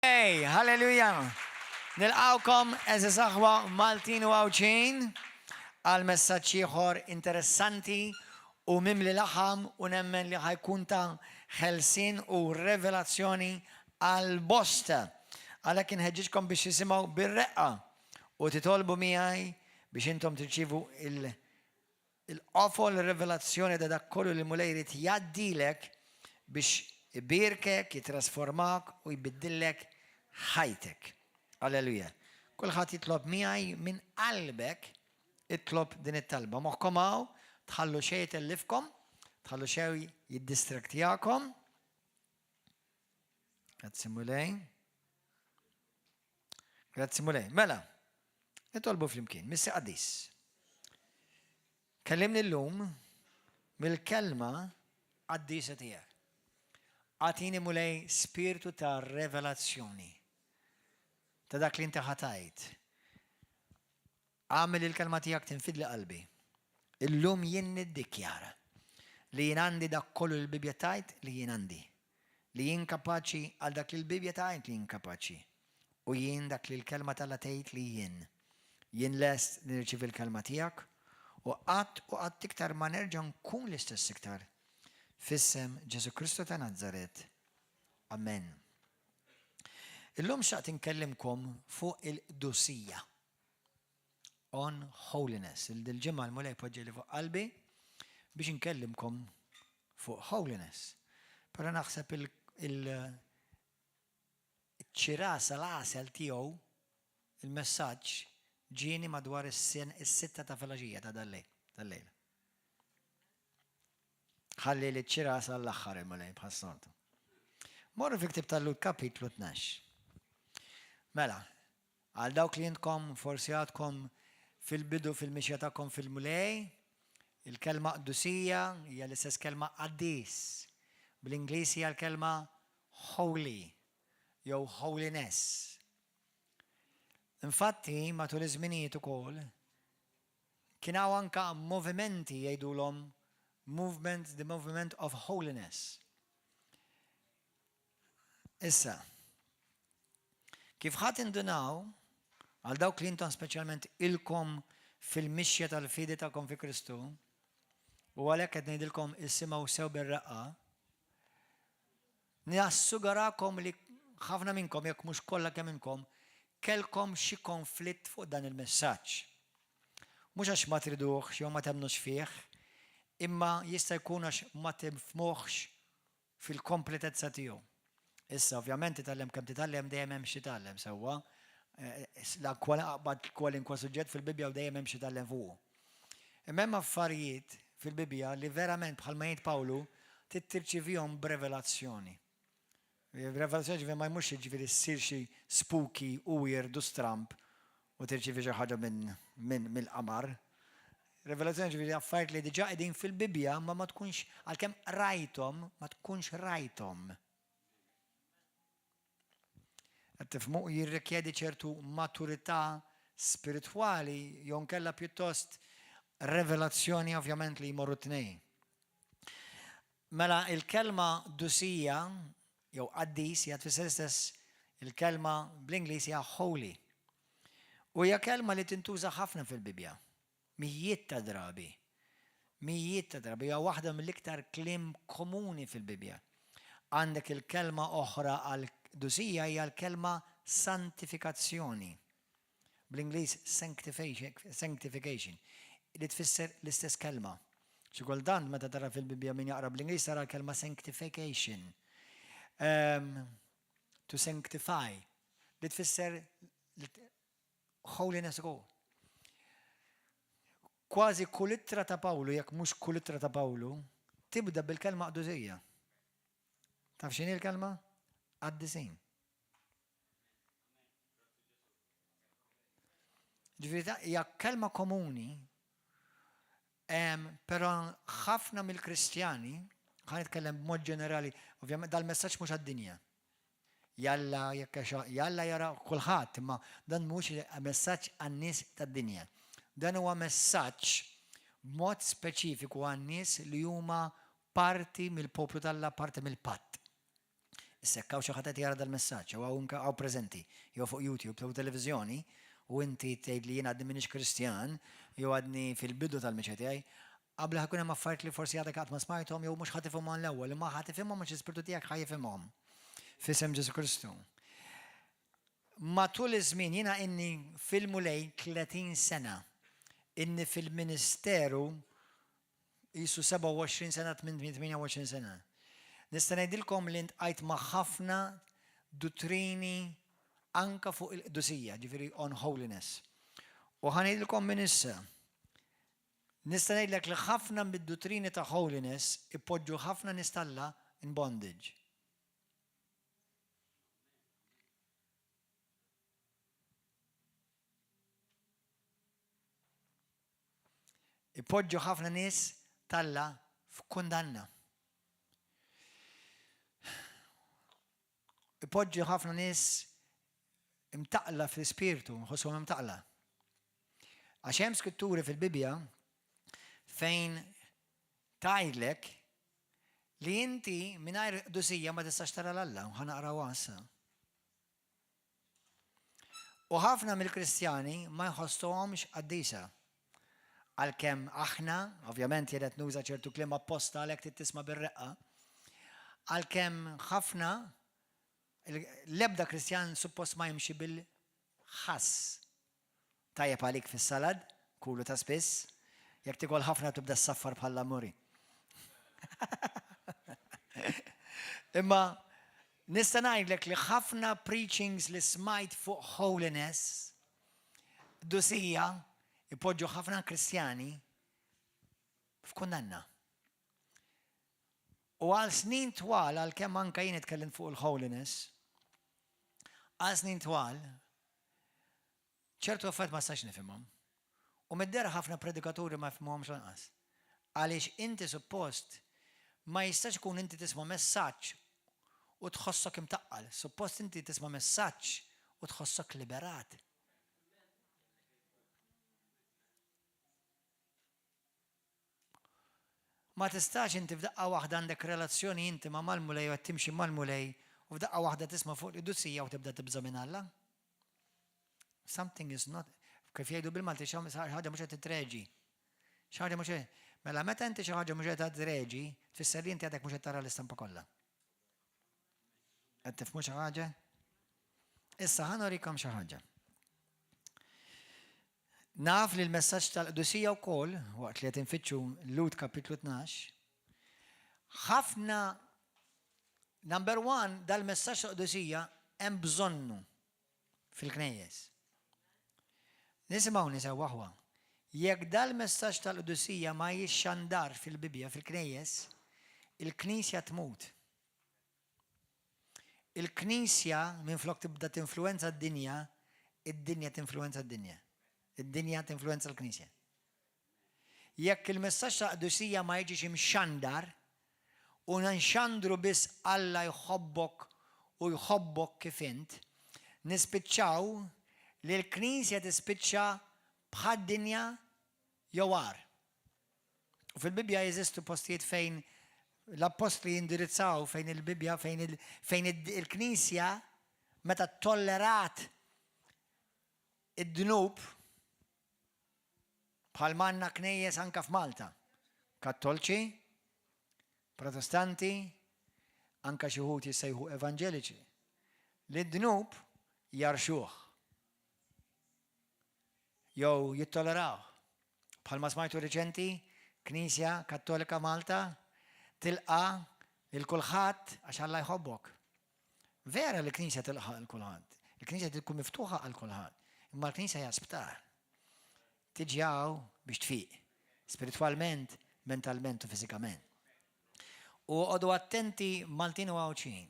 Hey, halleluja! Nilqawkom eżis aħwa Maltin u Għawdxin għal messaġġ ieħor interessanti u mimli laħam u nemmen li ħajkun ta' ħelsien u revelazzjoni għal bosta. Għalhekk inħeġġiġkom biex tisimgħu bir-reqqa u titolbu miegħi biex intom tirċievu il- Il-qofol rivelazzjoni ta' dak kollu li l-Mulej irid jgħaddilek biex ibierkek, jittrasformak u jbiddillek ħajtek. Alleluja. Kulħadd jitlob miegħi minn qalbek itlob din it-talba. Moħħkom hawn, tħallu xejn jtellifkom, tħallu xejn jiddistraktjakom. Grazzi Mulej. Grazzi Mulej. Mela, nitolbu flimkien, Missi Qaddis. Kellimni llum mill-kelma qaddisa tiegħek. Agħtini Mulej spirtu ta' revelazzjoni ta' dak li inti ħatajt. Agħmel li l-kelma tiegħek tinfidli qalbi. Illum jien niddikjara li jien għandi dak kollu li l-Bibbja tgħid li jien għandi. Li jien kapaċi għal dak li l-Bibbja tgħid li jien kapaċi. U jien dak li l-Kelma t'Alla tgħid li jien. Jien lest li nirċievi l-Kelma tiegħek u qatt u qatt iktar ma nerġa' nkun l-istess iktar. F'isem Ġesù Kristu ta' Nazaret. Amen. Illum xtaqt inkellimkom fuq il-qdusija. On holiness. Il-ġimgħa l-Mulej poġġieli fuq qalbi biex inkellimkom fuq holiness. Però naħseb il-ċirasa l-għasel tiegħu il-messaġġ ġieni madwar is-sitta ta' filgħaxija ta' dal-lejl. Ħalli li ċ-ċirasa għall-aħħar il-Mulej bħas-soltu. Morru fi ktib tal-Lhud kapitlu 12. Mela, għal dawk li intkom forsi għadkom fil-bidu fil-mixja tagħkom fil-Mulej, il-kelma qdusija hija l-istess kelma qaddis. Bl-Ingliż hija l-kelma holy jew holiness. Infatti, matul iż-żminijiet ukoll, Kien hawn anka movimenti jgħidulhom movement, the movement of holiness. Issa, kif ħadd indunaw, għal dawk li intom speċjalment ilkom fil-mixja tal-fidi tagħkom fi Kristu, u għalhekk qed ngħidilkom isimgħu sew bir-raqqa, nassugurakom li ħafna minnkom, jekk mhux kollha kemm minnkom, kellkom xi konflitt fuq dan il-messaġġ. Mhux għax ma triduhx jew ma temmnux fih, imma jista' jkun għax ma tifhmuhx fil-kompletezza tiegħu. Issa, ovvjament, titgħallem kemm titgħallem dejjem hemm x'titgħallem sewwa. Aqbad kwalinkwa suġġett fil-Bibbja u dejjem hemm x'titgħallem fuqu. Imma hemm affarijiet fil-Bibbja li verament bħalma jgħid Pawlu trid tirċivihom b'revelazzjoni. Revelazzjoni ġifieri ma jmurx jiġifieri ssir xi spooky u weird u stramb u tirċievi xi ħaġa minn minn mill-qamar. Revelazzjoni ġifieri affarijiet li diġà qegħdin fil-Bibbja ma ma tkunx għalkemm qrajthom ma tkunx rajthom. Qed tifhmu jirrikjedi ċertu maturità spiritwali jew nkella pjuttost revelazzjoni ovvjament li jmorru tnejn. Mela il-kelma qdusija jew qaddis hija tfisser l-istess il-kelma bl-Ingliż hija holy. U hija kelma li tintuża ħafna fil-Bibbja. Mijiet ta' drabi. Mijiet ta' drabi hija waħda mill-iktar kliem komuni fil-Bibbja. Għandek il-kelma oħra għal qdusija hija l-kelma santifikazzjoni. Bl-Ingliż sanctification, li tfisser l-istess kelma. Xi kultant meta tara fil-Bibbja min jaqra bl-Ingliż tara l-kelma sanctification. To sanctify, li tfisser holiness ukoll. Kważi kull ittra ta' Pawlu, jekk mhux kull ittra ta' Pawlu, tibda bil-kelma qdusija. Taf x'inhi l-kelma? Qaddisin. Ġifieri hija kelma komuni, però ħafna mill-Kristjani, ħa nitkellem b'mod ġenerali, ovvjament dal-messaġġ mhux għad-dinja. Jalla jekk jalla jara kulħadd, imma dan mhux messaġġ għan-nies tad-dinja. Dan huwa messaġġ b'mod speċifiku għan-nies li huma parti mill-poplu t'Alla, parti mill-patt. Issa jekk hawn xi ħadd qed jara dal-messaġġ jew hawn hawn preżenti jew fuq YouTube jew televiżjoni u inti tgħid li jien għadni m'iniex Kristjan jew għadni fil-bidu tal-mixja tiegħi, qabli ħa jkun hemm affarijiet li forsi għadek qatt ma smajthom jew mhux ħa tifhimhom għall-ewwel, imma ħa tifhimhom għax l-Ispirtu tiegħek ħa jifhimhom. F'isem Ġesù Kristu. Matul iż-żmien jiena inni fil-Mulej 30 sena. Inni fil-ministeru qisu 27 sena, 28 sena. Nista' ngħidilkom li ntqajt ma' ħafna duttrini anka fuq il-qdusija, ġifieri on holiness. U ħa ngħidilkom minn issa, nista' ngħidlek li ħafna mid-duttrini ta' holiness ipoġġu ħafna nies t'Alla in bondage. Ipoġġu ħafna nies t'Alla f'kundanna. Ipoġġu ħafna nies imtaqla fl-ispirtu, nħossuhom imtaqla. Għax hemm skritturi fil-Bibbja fejn tgħidlek li inti mingħajr qdusija ma tistax tara l-Alla, u ħa naqrawha issa. U ħafna mill-Kristjani ma jħossuhomx qaddisa. Għalkemm aħna, ovvjament jien qed nuża ċertu kliem apposta għalhekk trid tisma' bir-reqqa, għalkemm ħafna l-ebda Kristjan suppost ma jimxi bil-ħass. Tajjeb għalik fis-salad, kulu ta' spiss. Jekk tikol ħafna tibda ssaffar bħal lamuri. Imma nista' ngħidlek li ħafna preachings li smajt fuq holiness, qdusija, ipoġġu ħafna Kristjani f'kundanna. U għal snin twal, għalkemm anka jien itkellimt fuq il-holiness, għal snin twal, ċertu affarijiet ma stax nifhimhom. U mid-dehra ħafna predikaturi ma jifhmuhomx lanqas. Għaliex inti suppost ma jistax ikun inti tisma' messaġġ u tħossok imtaqqal. Suppost inti tisma' messaġġ u tħossok liberat. Ma tistax inti f'daqqa waħda għandek relazzjoni intima mal-Mulej u qed timxi mal-Mulej u f'daqqa waħda tisma' fuq l-qdusija u tibda tibża' minn Alla. Something is not, kif jgħidu bil-Malti, xi ħaġa mhux qed titreġi. Xi ħaġa mhux Mela meta inti xi ħaġa mhux qed treġi, tfisser li inti għadek mhux qed tara l-istampa kollha. Qed tifhmu xi ħaġa? Issa ħa nurikom xi ħaġa. Naf li l-messaġġ tal-qdusija wkoll, waqt li qed infittxu Lhud kapitlu 12, ħafna number one dal-messaġġ tal-qdusija hemm bżonnu fil-knejjes. Nisimgħuni sewwa aħwa. Jekk dal-messaġġ tal-qdusija ma jixxandar fil-Bibbja fil-knejjes, il-Knisja tmut. Il-Knisja minflok tibda tinfluwenza d-dinja, id-dinja tinfluwenza d-dinja. Id-dinja tinfluwenza l-Knisja. Jekk il-messaġġ ta' qdusija ma jiġix imxandar u nxandru biss Alla jħobbok u jħobbok kif int, nispiċċaw li l-Knisja tispiċċa bħad-dinja jew agħar. U fil-Bibbja jeżistu postijiet fejn l-appostli jindirizzaw fejn il-Bibbja fejn il, il-Knisja meta tollerat id-dnub bħal manna knejjes anka f'Malta. Kattolċi, Protestanti, anka xi wħud jissejħu evanġeliċi, li d-dnub jarxuh. Jew jittolerawh. Bħalma smajtu riċenti, Knisja Kattolika Malta tilqa' lil kulħadd għax Alla jħobbok. Vera li Knisja tilqa' lil kulħadd. Il-Knisja tkun miftuħa għal kulħadd. Imma l-Knisja hija sptar. Tiġi hawn biex tfiq, spiritwalment, mentalment u fiżikament. U oqogħdu attenti Maltin u Għawdxin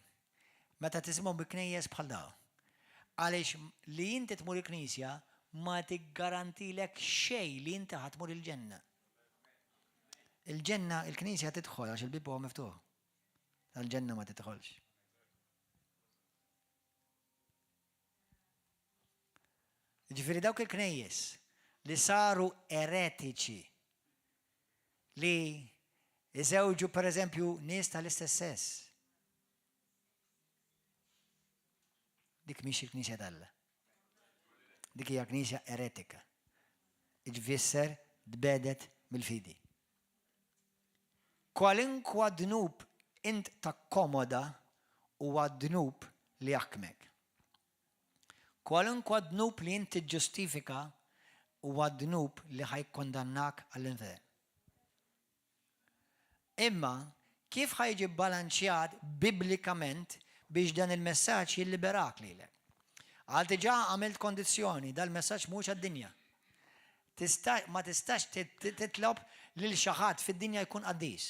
meta tisimgħu bi knejjes bħal dawn. Għaliex li inti tmur il-knisja ma tiggarantilek xejn li inti ħa tmur il-ġenna. Il-ġenna, il-knisja tidħol għax il-bieb huwa miftuħ. Tal-ġenna ma tidħolx. Ġifieri dawk il-knejjes li saru eretiċi li jżewġu pereżempju nies tal-istess sess. Dik mhix il-Knisja t'Alla. Dik hija knisja eretika. Iġfisser tbedet mill-fidi. Kwalinkwa dnub int takkomoda huwa dnub li jaħkmek. Kwalunkwa dnub li int tiġġustifika huwa dnub li ħa jikkundannak għall-infern. Imma kif ħa jiġi bbalanċjat biblikament biex dan il-messaġġ jilliberak lilek? Għal diġà għamilt kondizzjoni, dal-messaġġ mhux għad-dinja. Tista' ma tistax titlob lil xi ħadd fid-dinja jkun qaddis.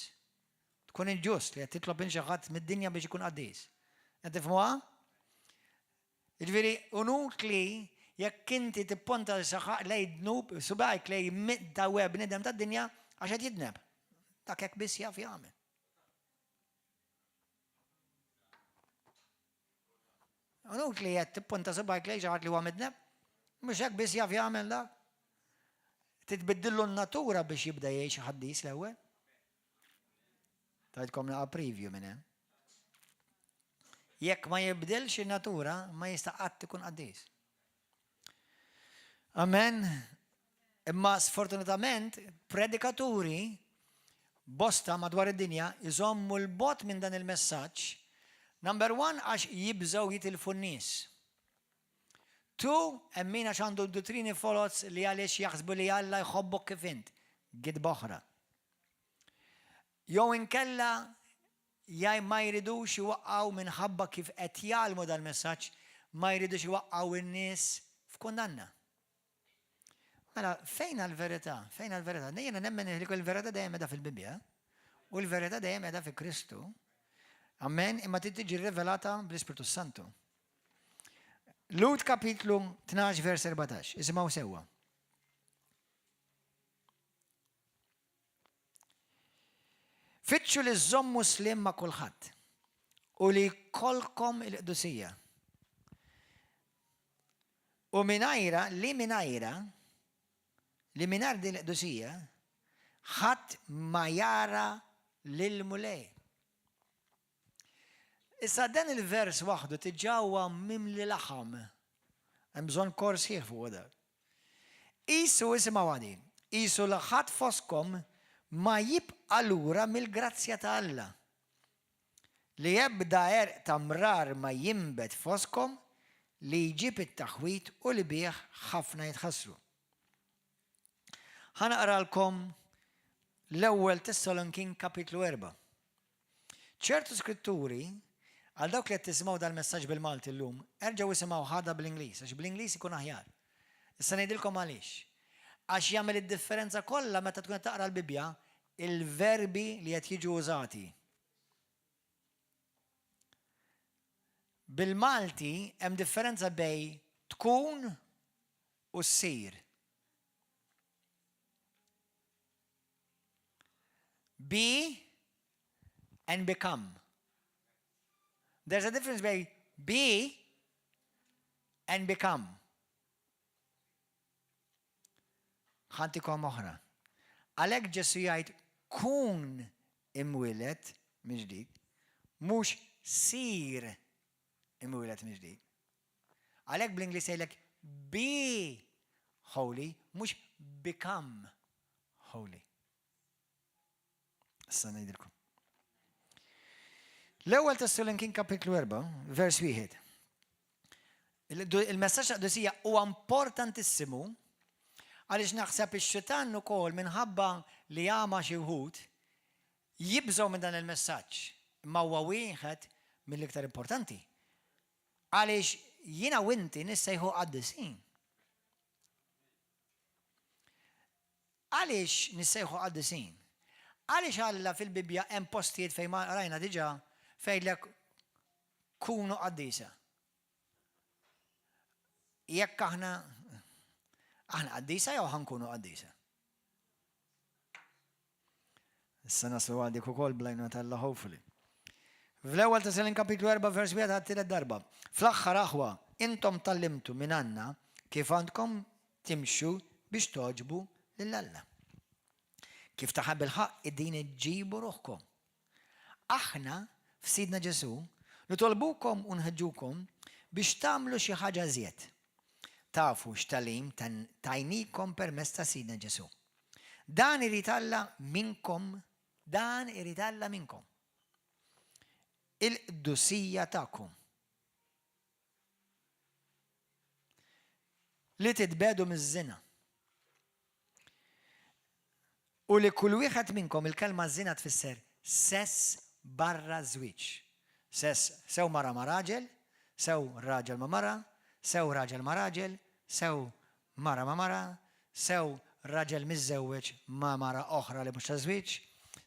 Tkun inġust li qed titlob lil xi ħadd mid-dinja biex ikun qaddis. Qed tifhmuha? Jiġifieri inutli jekk inti tipponta lej dnub subgħajk lej ta' bniedem tad-dinja għax qed jidneb. Dak hekk biss jaf jagħmel. Inutli qed tippunta subgħajk lejn xi ħadd li huwa midneb. Mhux hekk biss jaf jagħmel dak. Titbiddillu n-natura biex jibda jgħix ħaddis l-ewwel. Tajtkom naqa' preview minn hemm. Jekk ma jibdilx in-natura, ma jista' qatt ikun qaddis. Amen. Imma sfortunatament, predikaturi bosta madwar id-dinja jżommu l-bot minn dan il-messaġġ. Number one, għax jibżgħu jitilfu n-nies. Two, hemm min għax għandu dottrini foloz li għaliex jaħsbu li Alla jħobbok kif int. Gidba oħra. Jew inkella jaj ma jridux iwaqqgħu minħabba kif qed jgħallmu dal-messaġġ, ma jridux iwaqqgħu n-nies f'kundanna. Mela, fejn l-verità? Fejn l-verità? Jiena nemmen li l-verità dejjem qiegħda fil-Bibbja u l-verità dejjem qiegħda fi Kristu. Amen, imma trid tiġi rivelata bl-Ispirtu Santu. Lut kapitlu 12 vers 14, isimgħu sewwa. Fittxu li żżommu slim ma' kulħadd u li jkollkom il-qdusija. U mingħajrha, li mingħajrha, li mingħajr din il-qdusija, ħadd ma jara lill-Mulej. Issa dan il-vers waħdu diġà huwa mimli laħam. Hemm bżonn kors sħiħ fuq dak. Qisu isimgħu għadi, qisu li ħadd fostkom ma jibqa' lura mill-grazzja ta' Alla. Li ebda għerq ta' mrar ma jinbet fostkom li jġib it-taħwid u li bih ħafna jitħassru. Ħa naqralkom l-ewwel Tessalonikin kapitlu 4. Ċertu skritturi, għal dawk li qed tisimgħu dal-messaġġ bil-Malti llum, erġgħu isimgħu ħada bl-Ingliż, għax bl-Ingliż ikun aħjar. Issa ngħidilkom għaliex. Għax jagħmel id-differenza kollha meta tkun qed taqra l-Bibbja, il-verbi li qed jiġu użati. Bil-Malti hemm differenza bejn tkun u ssir. Be and become. There's a difference between be and become. Ħantikom oħra. Għalhekk Ġesu jgħid kun imwieled mill-ġdid, mhux sir imwieled mill-ġdid. Għalhekk bl-Ingliż jgħidlek be holy, mhux become holy. Issa ngħidilkom. L-ewwel Tessalonikin kapitlu 4, vers 1. Il-messaġġ ta' qdusija huwa importantissimu għaliex naħseb ix-xitan ukoll minħabba li għama xi wħud jibżgħu minn dan il-messaġġ. Imma huwa wieħed mill-iktar importanti. Għaliex jiena u inti nissejħu qaddisin. Għaliex nissejħu qaddisin? Għaliex Alla fil-Bibbja hemm postijiet fejn ma rajna diġà fejlek kunu qaddisa? Jekk aħna aħna qaddisa jew ħa nkunu qaddisa? Issa naslu għal dik ukoll bl-għajnuna t'Alla hopefully. Fl-ewwel Tessalin kapitlu 4 vers 1 għat-tielet darba. Fl-aħħar aħwa, intom tgħallimtu minn għandna kif għandkom timxu biex togħġbu lil Alla. Kif taħabilħaqq qegħdin iġġibu ruħkom. Aħna f'Sidna Ġesù nitolbukom u nħeġġukom biex tagħmlu xi ħaġa iżjed. Tafu x'tagħlim tajnikom permezz ta' Sidna Ġesù. Dan irid Alla minnkom, dan irid Alla minnkom. Il-qdusija tagħkom. Li titbedu miż-żina. U li kull wieħed minnkom il-kelma żina tfisser sess barra ż-żwieġ. Sess sew mara ma' raġel, sew raġel ma' mara, sew raġel ma' raġel, sew mara ma' mara, sew raġel miżżewweġ ma' mara oħra li mhux taż-żwieġ,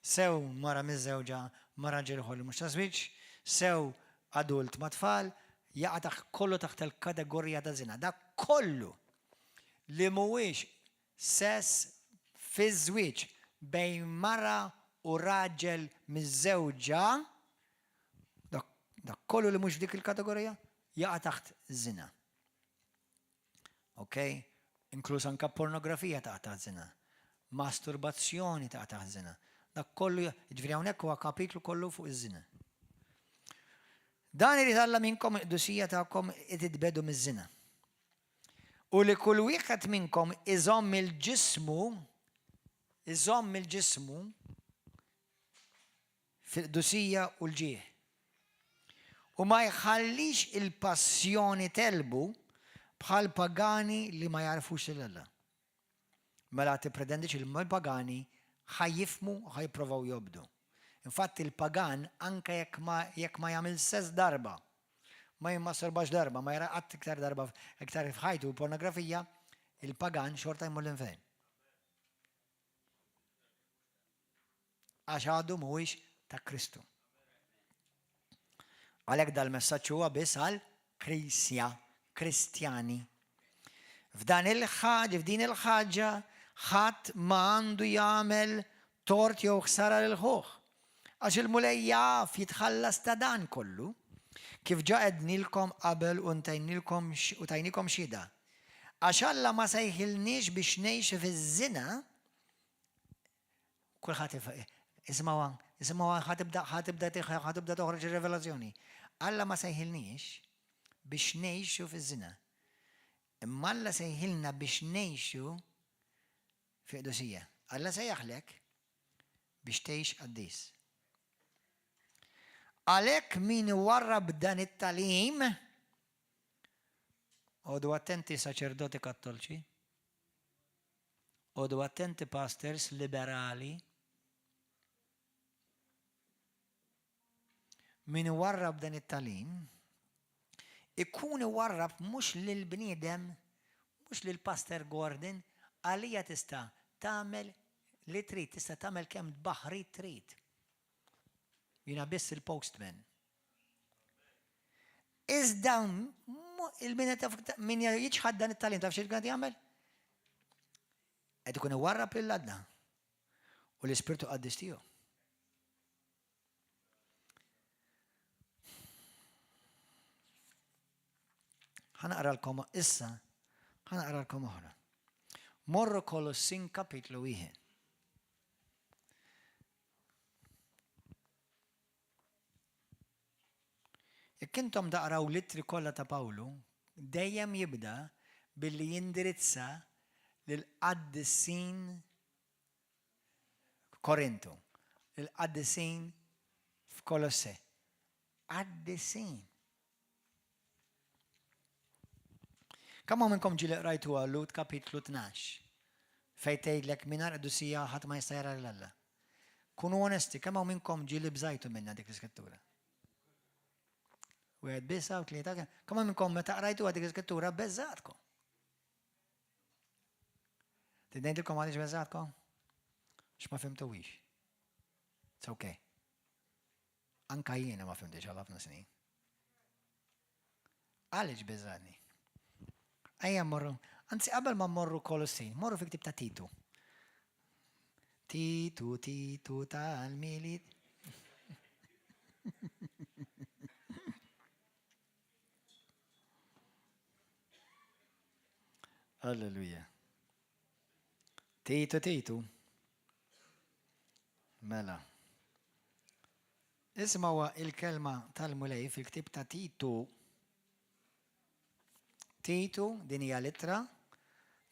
sew mara miżżewġa ma' raġel ieħor li mhux taż-żwieġ, sew adult ma' tfal, jaqa' taħt kollu taħt il-kategorija ta' żina. Dak kollu li mhuwiex Sess fiż-żwieġ bejn mara u raġel miżżewġa, dak kollu li mhux f'dik il-kategorija, jaqa' taħt żina. Ok? Inkluż anke pornografija taqa' taħt żina. Masturbazzjoni taqa' taħt żina. Dak kollu, ġifieri hawnhekk huwa kapitlu kollu fuq iż-żina. Dan irid Alla minnkom il-qdusija tagħkom titbedu miż-żina. U li kull wieħed minnkom iżomm il-ġismu, iżomm il-ġismu fil-qdusija u l-ġieħ. U ma jħallix il-passjoni tegħlbu bħal pagani li ma jagħrfux lil Alla. Mela tippretendix li l-pagani ħa jifhmu u ħa jipprovaw jobdu. Infatti l-pagan anke jekk ma jekk ma jagħmel sess darba, ma jimmasturbax darba, ma jara qatt iktar darba iktar f'ħajtu pornografija, il-pagan xorta jmur l-infern. Għax għadu mhuwiex ta' Kristu. Għalhekk dal-messaġġ huwa biss għal Knisja, Kristjani. F'dan il-ħaġa, f'din il-ħaġa, ħadd ma għandu jagħmel tort jew ħsara lil ħuh. Għax il-Mulej jaf jitħallas ta' dan kollu, kif ġa għednilkom qabel u ntejnilkom u tajnikom xhieda. Għax Alla ma sejħilniex biex ngħixu fiż-żina, Kulħadd isimgħuha, isimgħuha ħa tibda ħa tibda ħa tibda toħroġ ir-revelazzjoni. Alla ma sejħilniex biex ngħixu fiż-żina. Imma Alla sejħilna biex ngħixu fi qdusija. Alla sejjaħlek biex tgħix qaddis. Għalhekk min iwarrab dan it-tagħlim, għodu attenti saċerdoti kattolċi, Qogħdu attenti pastors liberali. Min iwarrab dan it-tagħlim ikun iwarrab mhux lill-bniedem, mhux lil Pastor Gordon, għalija tista' tagħmel li trid, tista' tagħmel kemm tbaħħrit trid. Jiena biss il-postman. Iżda min jiċħad dan it-tagħlim taf xi qed jagħmel? Qed ikun iwarrab lil Alla u l-Ispirtu Qaddis tiegħu. Ħa naqralkom issa, ħa naqralkom oħra. Morru Kolossin kapitlu wieħed. Jekk intom taqraw l-ittri kollha ta' Pawlu, dejjem jibda billi jindirizza lill-qaddisin f'Korintu, lill-qaddisin f'Kolosse. Qaddisin. Kemm hawn minnkom ġieli qrajtuha Lut kapitlu 12 fejn tgħidlek mingħajr qdusija ħadd ma jista' jara lil Alla. Kunu onesti, kemm hawn minnkom ġieli bżajtu minnha dik l-iskrittura? Wieħed biss hawn tlieta, kemm hawn minnkom meta qrajtuha dik l-iskrittura beżżatkom? Trid ngħidilkom għaliex beżżatkom? X'ma fimtuwix. It's okay. Anka jiena ma fimtix għal ħafna snin. Għaliex beżgħani? Ejja mmorru, anzi qabel ma mmorru Kolossin, morru fi ktib ta' Titu. Titu, Titu tal-Milied. Alleluja. Titu, Titu. Mela. Isimgħuha il-kelma tal-Mulej fil-ktieb ta' Titu. Titu, din hija l-ittra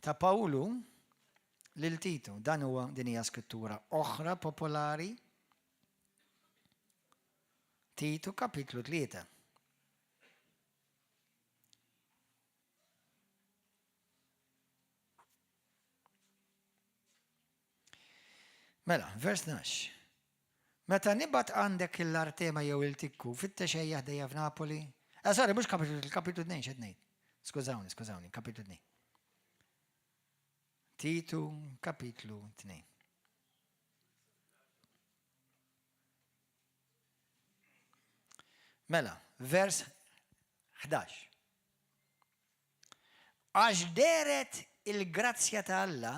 ta' Pawlu lil Titu. Dan huwa din hija skrittura oħra popolari. Titu kapitlu 3. Mela, vers 12. Meta nibgħat għandek il-Artema jew il-Tikku, fittex ejja ħdejja f'Napoli. Eh, sorry, mhux kapitlu, kapitlu 2 x'qed ngħid. Skużawni, skużawni, kapitlu 2. Titu, kapitlu 2. Mela, vers 11. Għax dehret il-grazzja ta' Alla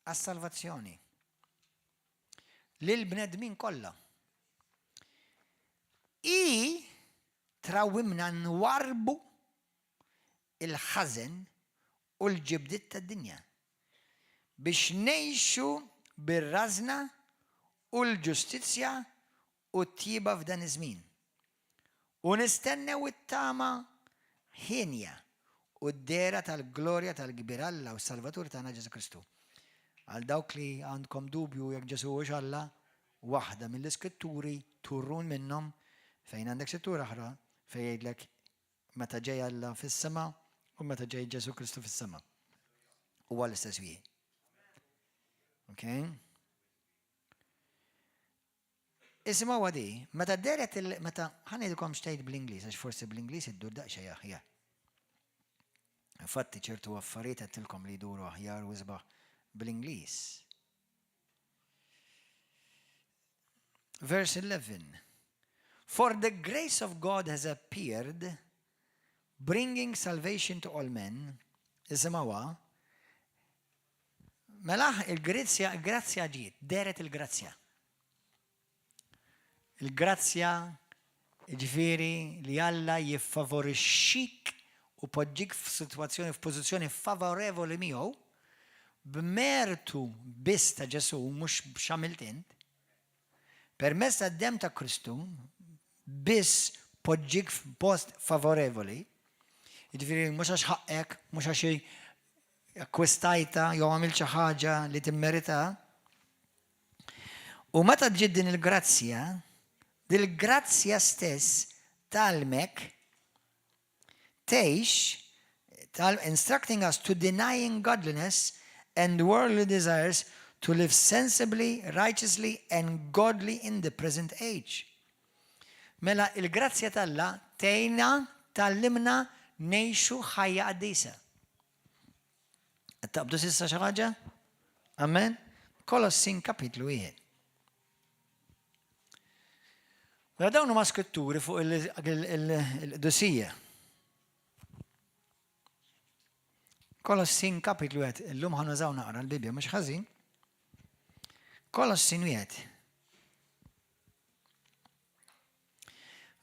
għas-salvazzjoni lill-bnedmin kollha. Hi trawwimna nwarrbu l-ħażen u l-ġibdiet tad-dinja, biex ngħixu bir-rażna u l-ġustizzja u t-tjieba f'dan iż-żmien. U nistennew it-tama hienja u d-dehra tal-glorja tal-kbir Alla u s-Salvatur tagħna Ġesù Kristu. Għal dawk li għandkom dubju jekk Ġesù hux Alla, waħda mill-iskritturi turrun minnhom fejn għandek skrittura oħra fejn jgħidlek meta ġej Alla fis-sema u meta ġej Ġesù Kristu fis-sema. Huwa l-istess wieħed. Okay? Isimgħuha di, meta dehret il, meta, ħa ngħidilkom x'tgħid bl-Ingliż, għax forsi bl-Ingliż iddur daqsxejn aħjar. Infatti ċertu affarijiet għedtilkom li jduru aħjar u isbaħ bl-Ingliż. Verse 11. For the grace of God has appeared, bringing salvation to all men. Isimgħuha, Mela il-grazzja, il-grazzja ġiet, dehret il-grazzja. Il-grazzja ġifieri li Alla jiffavorixxik u poġġik f'sitwazzjoni f'pożizzjoni favorevoli miegħu b'mertu biss ta' Ġesù mhux b'x'għamilt int. Permezz tad-demm ta' Kristu biss poġġik f'post favorevoli. Jiġifieri mhux għax ħaqqek, mhux għax akkwistajtha jew għamilt xi ħaġa li timmeritha. U meta ġiet din il-grazzja, dil-grazzja stess tgħallmek tgħix instructing us to deny ungodliness and worldly desires to live sensibly, righteously and godly in the present age. Mela il-grazzja t'Alla tgħinna tgħallimna ngħixu ħajja qaddisa. Qed taqbdu s'issa xi ħaġa? Amen? Kolossin kapitlu wieħed. Mela dawn huma skritturi fuq il-qdusija. Kolossin kapitlu wieħed, illum ħa nużaw naqra l-Bibbja mhux ħażin. Kolossin wieħed.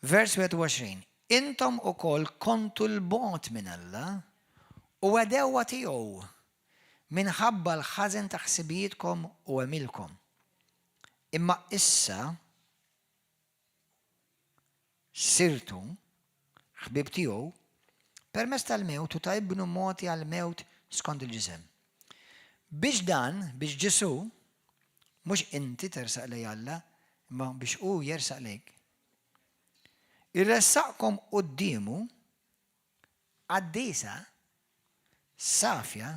Vers 21. Intom ukoll kontu 'l bogħod minn Alla u għedewwa tiegħu minħabba l-ħażen ta' ħsibijietkom u għemilkom. Imma issa sirtu ħbieb tiegħu permezz tal-mewt u ta' ibnu mogħti għall-mewt skont il-ġisem. Biex dan, biex Ġesù, mhux inti tersaq lejn Alla, imma biex hu jersaq lejk, iressaqkom quddiemu qaddisa, safja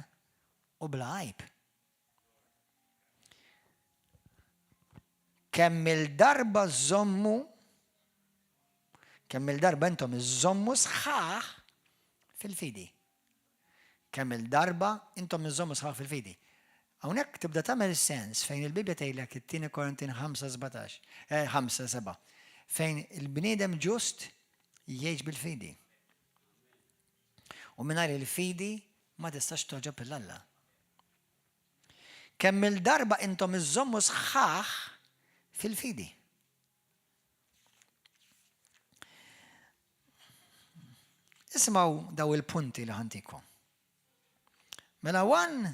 u bla għajb. Kemm-il darba żżommu, kemm-il darba intom iżżommu sħaħ fil-fidi. Kemm-il darba intom iżżommu sħaħ fil-fidi. Hawnhekk tibda tagħmel sens fejn il-Bibbja tgħidlek it-tieni Korintin 5:17, 5:7, fejn il-bniedem ġust jgħix bil-fidi. U mingħajr il-fidi ma tistax togħġob 'il Alla. Kemm-il darba intom iżżommu sħaħ fil-fidi. Isimgħu daw il-punti li ħantikom. Mela wan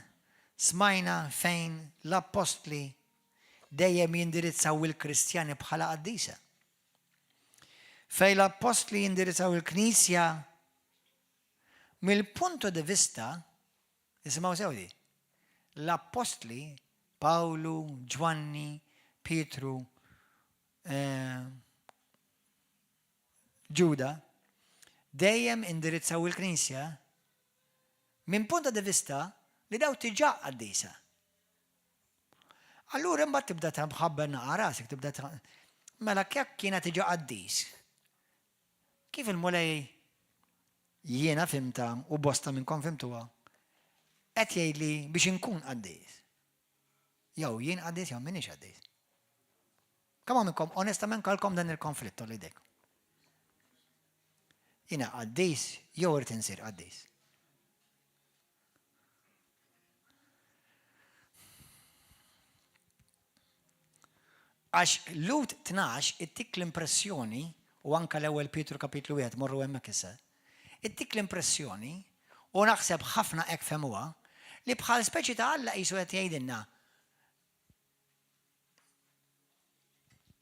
smajna fejn l-appostli dejjem jindirizzaw il-Kristjani bħala qaddisa. Fejn l-appostli jindirizzaw il-Knisja. Mill-punto di vista, isimgħu sew di, l-appostli Pawlu, Ġwanni, Pietru, eh, Ġuda, dejjem indirizzaw il-Knisja minn punto di vista li daw tiġà qaddisa. Allura imbagħad tibda tħabber naqa' rasek, tibda mela kek kiena tiġi qaddis. Kif il-Mulej jiena fimta u bosta minnkom fimtuha, qed jgħidli biex inkun qaddis. Jew jien qaddis jew m'iniex qaddis. Kemm minnkom onestament kalkom dan il-konflitt li jdejk. Jiena qaddis jew irid insir qaddis. Għax Lut 12 ittik l-impressjoni, u anka l-ewwel Pietru kapitlu 1 morru hemmhekk issa, ittik l-impressjoni, u naħseb ħafna hekk fehmuha, li bħal speċi ta' Alla qisu qed jgħidilna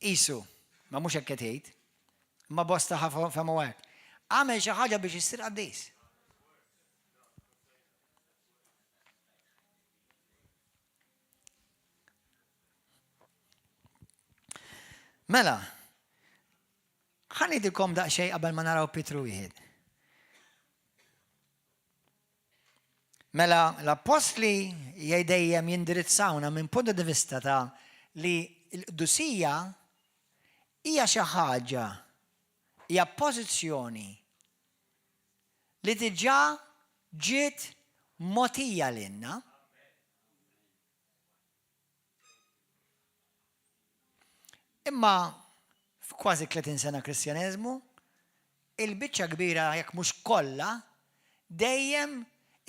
qisu, ma mhux hekk qed jgħid, imma bosta fehmu hekk. Għamel xi ħaġa biex issir qaddis. Mela, ħa ngħidilkom daqsxejn qabel ma naraw Pietru wieħed. Mela l-appostli dejjem jindirizzawna minn punt di vista ta' li l-qdusija hija xi ħaġa, hija pożizzjoni li diġà ġiet mogħtija lilna. Imma f'kważi 30 sena Kristjaneżmu, il-biċċa kbira jekk mhux kollha dejjem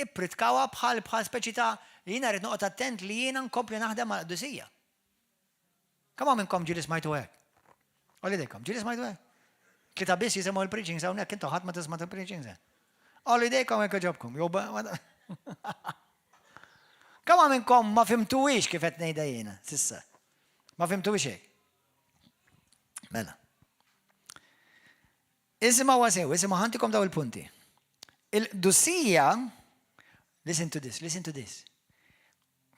ippritkawha bħal bħal speċi ta' li jiena rrid noqgħod attent li jiena nkompli naħdem mal-qdusija. Kemm hawn minnkom ġieli smajtu hekk? Għolli idejkom, ġieli smajtu hekk? Tlieta biss jisimgħu l-preachings hawnhekk, intu ħadd ma tisma' il-preachings. Għolli idejkom hekk ġobkom. Jew Kemm hawn minnkom ma fimtuwix kif qed ngħidha jiena sissa? Ma fimtuwix hekk. Mela. Isimgħu sew, isimgħu ħantikom daw il-punti. Il-qdusija, listen to this, listen to this.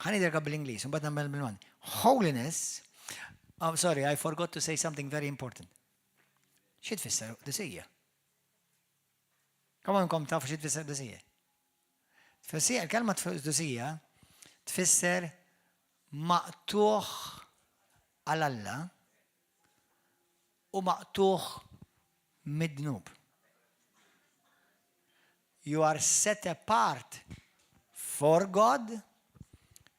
Ħa ngħidilha bl-Ingliż, mbagħad nagħmel bil-Malti. Holiness, oh, sorry, I forgot to say something very important. Xi tfisser qdusija? Kemm għandkom tafu xi tfisser qdusija? Tfisser il-kelma qdusija tfisser maqtuħ għal Alla u maqtuħ mid-dnub. You are set apart for God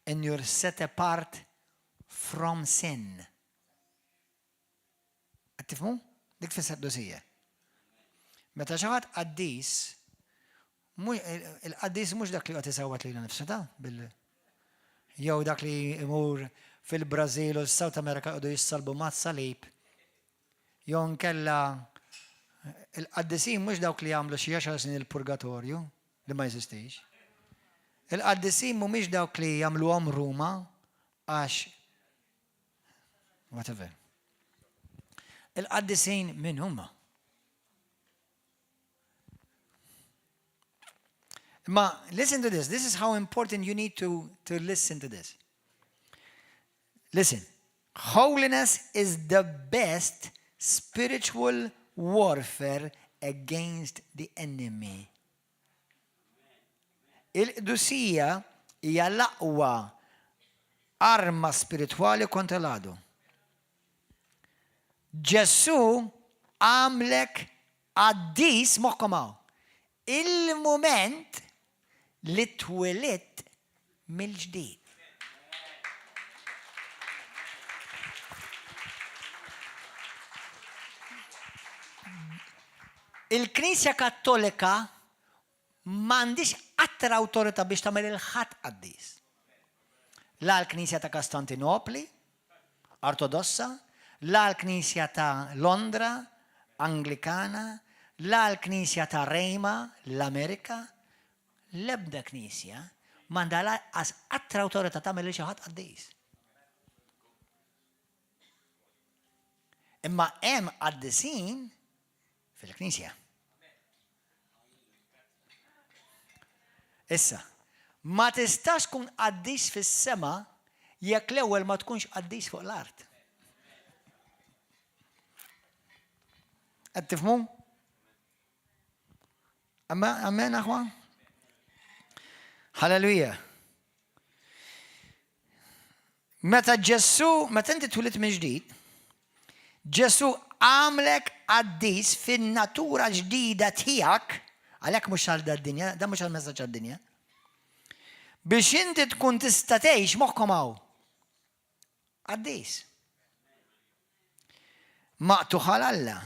and you're set apart from sin. Qed tifhmu? Dik tfisser qdusija. Meta xi ħadd qaddis, il-qaddis mhux dak li qed isawwat lilu nifsu ta' bil jew dak li imur fil-Brażil u s-South America jqogħdu jissalbu mas-salib Jew inkella il-qaddisin mhux dawk li jagħmlu xi għaxar snin il-purgatorju, li ma jeżistix. Il-qaddisin mhumiex dawk li jagħmluhom Ruma għax whatever. Il-qaddisin min huma? Ma listen to this. This is how important you need to, to listen to this. Listen. Holiness is the best spiritual warfare against the enemy. Il-qdusija hija l-aqwa arma spiritwali kontra l-għadu. Ġesù għamlek qaddis moħħkom hawn. Il-mument li twilidt mill-ġdid. Il-Knisja Kattolika m'għandhiex qatra awtorità biex tagħmel il-ħadd qaddis. La l-Knisja ta' Kastantinopli, Ortodossa, la l-Knisja ta' Londra, Anglikana, la l-Knisja ta' Rejma, l-Amerika, l-ebda Knisja m'għandha lanqas qatra awtorità tagħmel lil xi ħadd qaddis. Imma hemm qaddisin fil-Knisja. Issa, ma tistax tkun qaddis fis-sema jekk l-ewwel ma tkunx qaddis fuq l-art. Qed tifhmu? Amen, aħwa? Halleluja. Meta Ġesù, meta inti twilidt minn ġdid, Ġesù għamlek qaddis fin-natura ġdida tiegħek, għalhekk mhux għal dad-dinja, dan mhux għal-messaġġ għad-dinja. Biex inti tkun tista' tgħix moħħkom hawn. Qaddis. Maqtugħ għal Alla,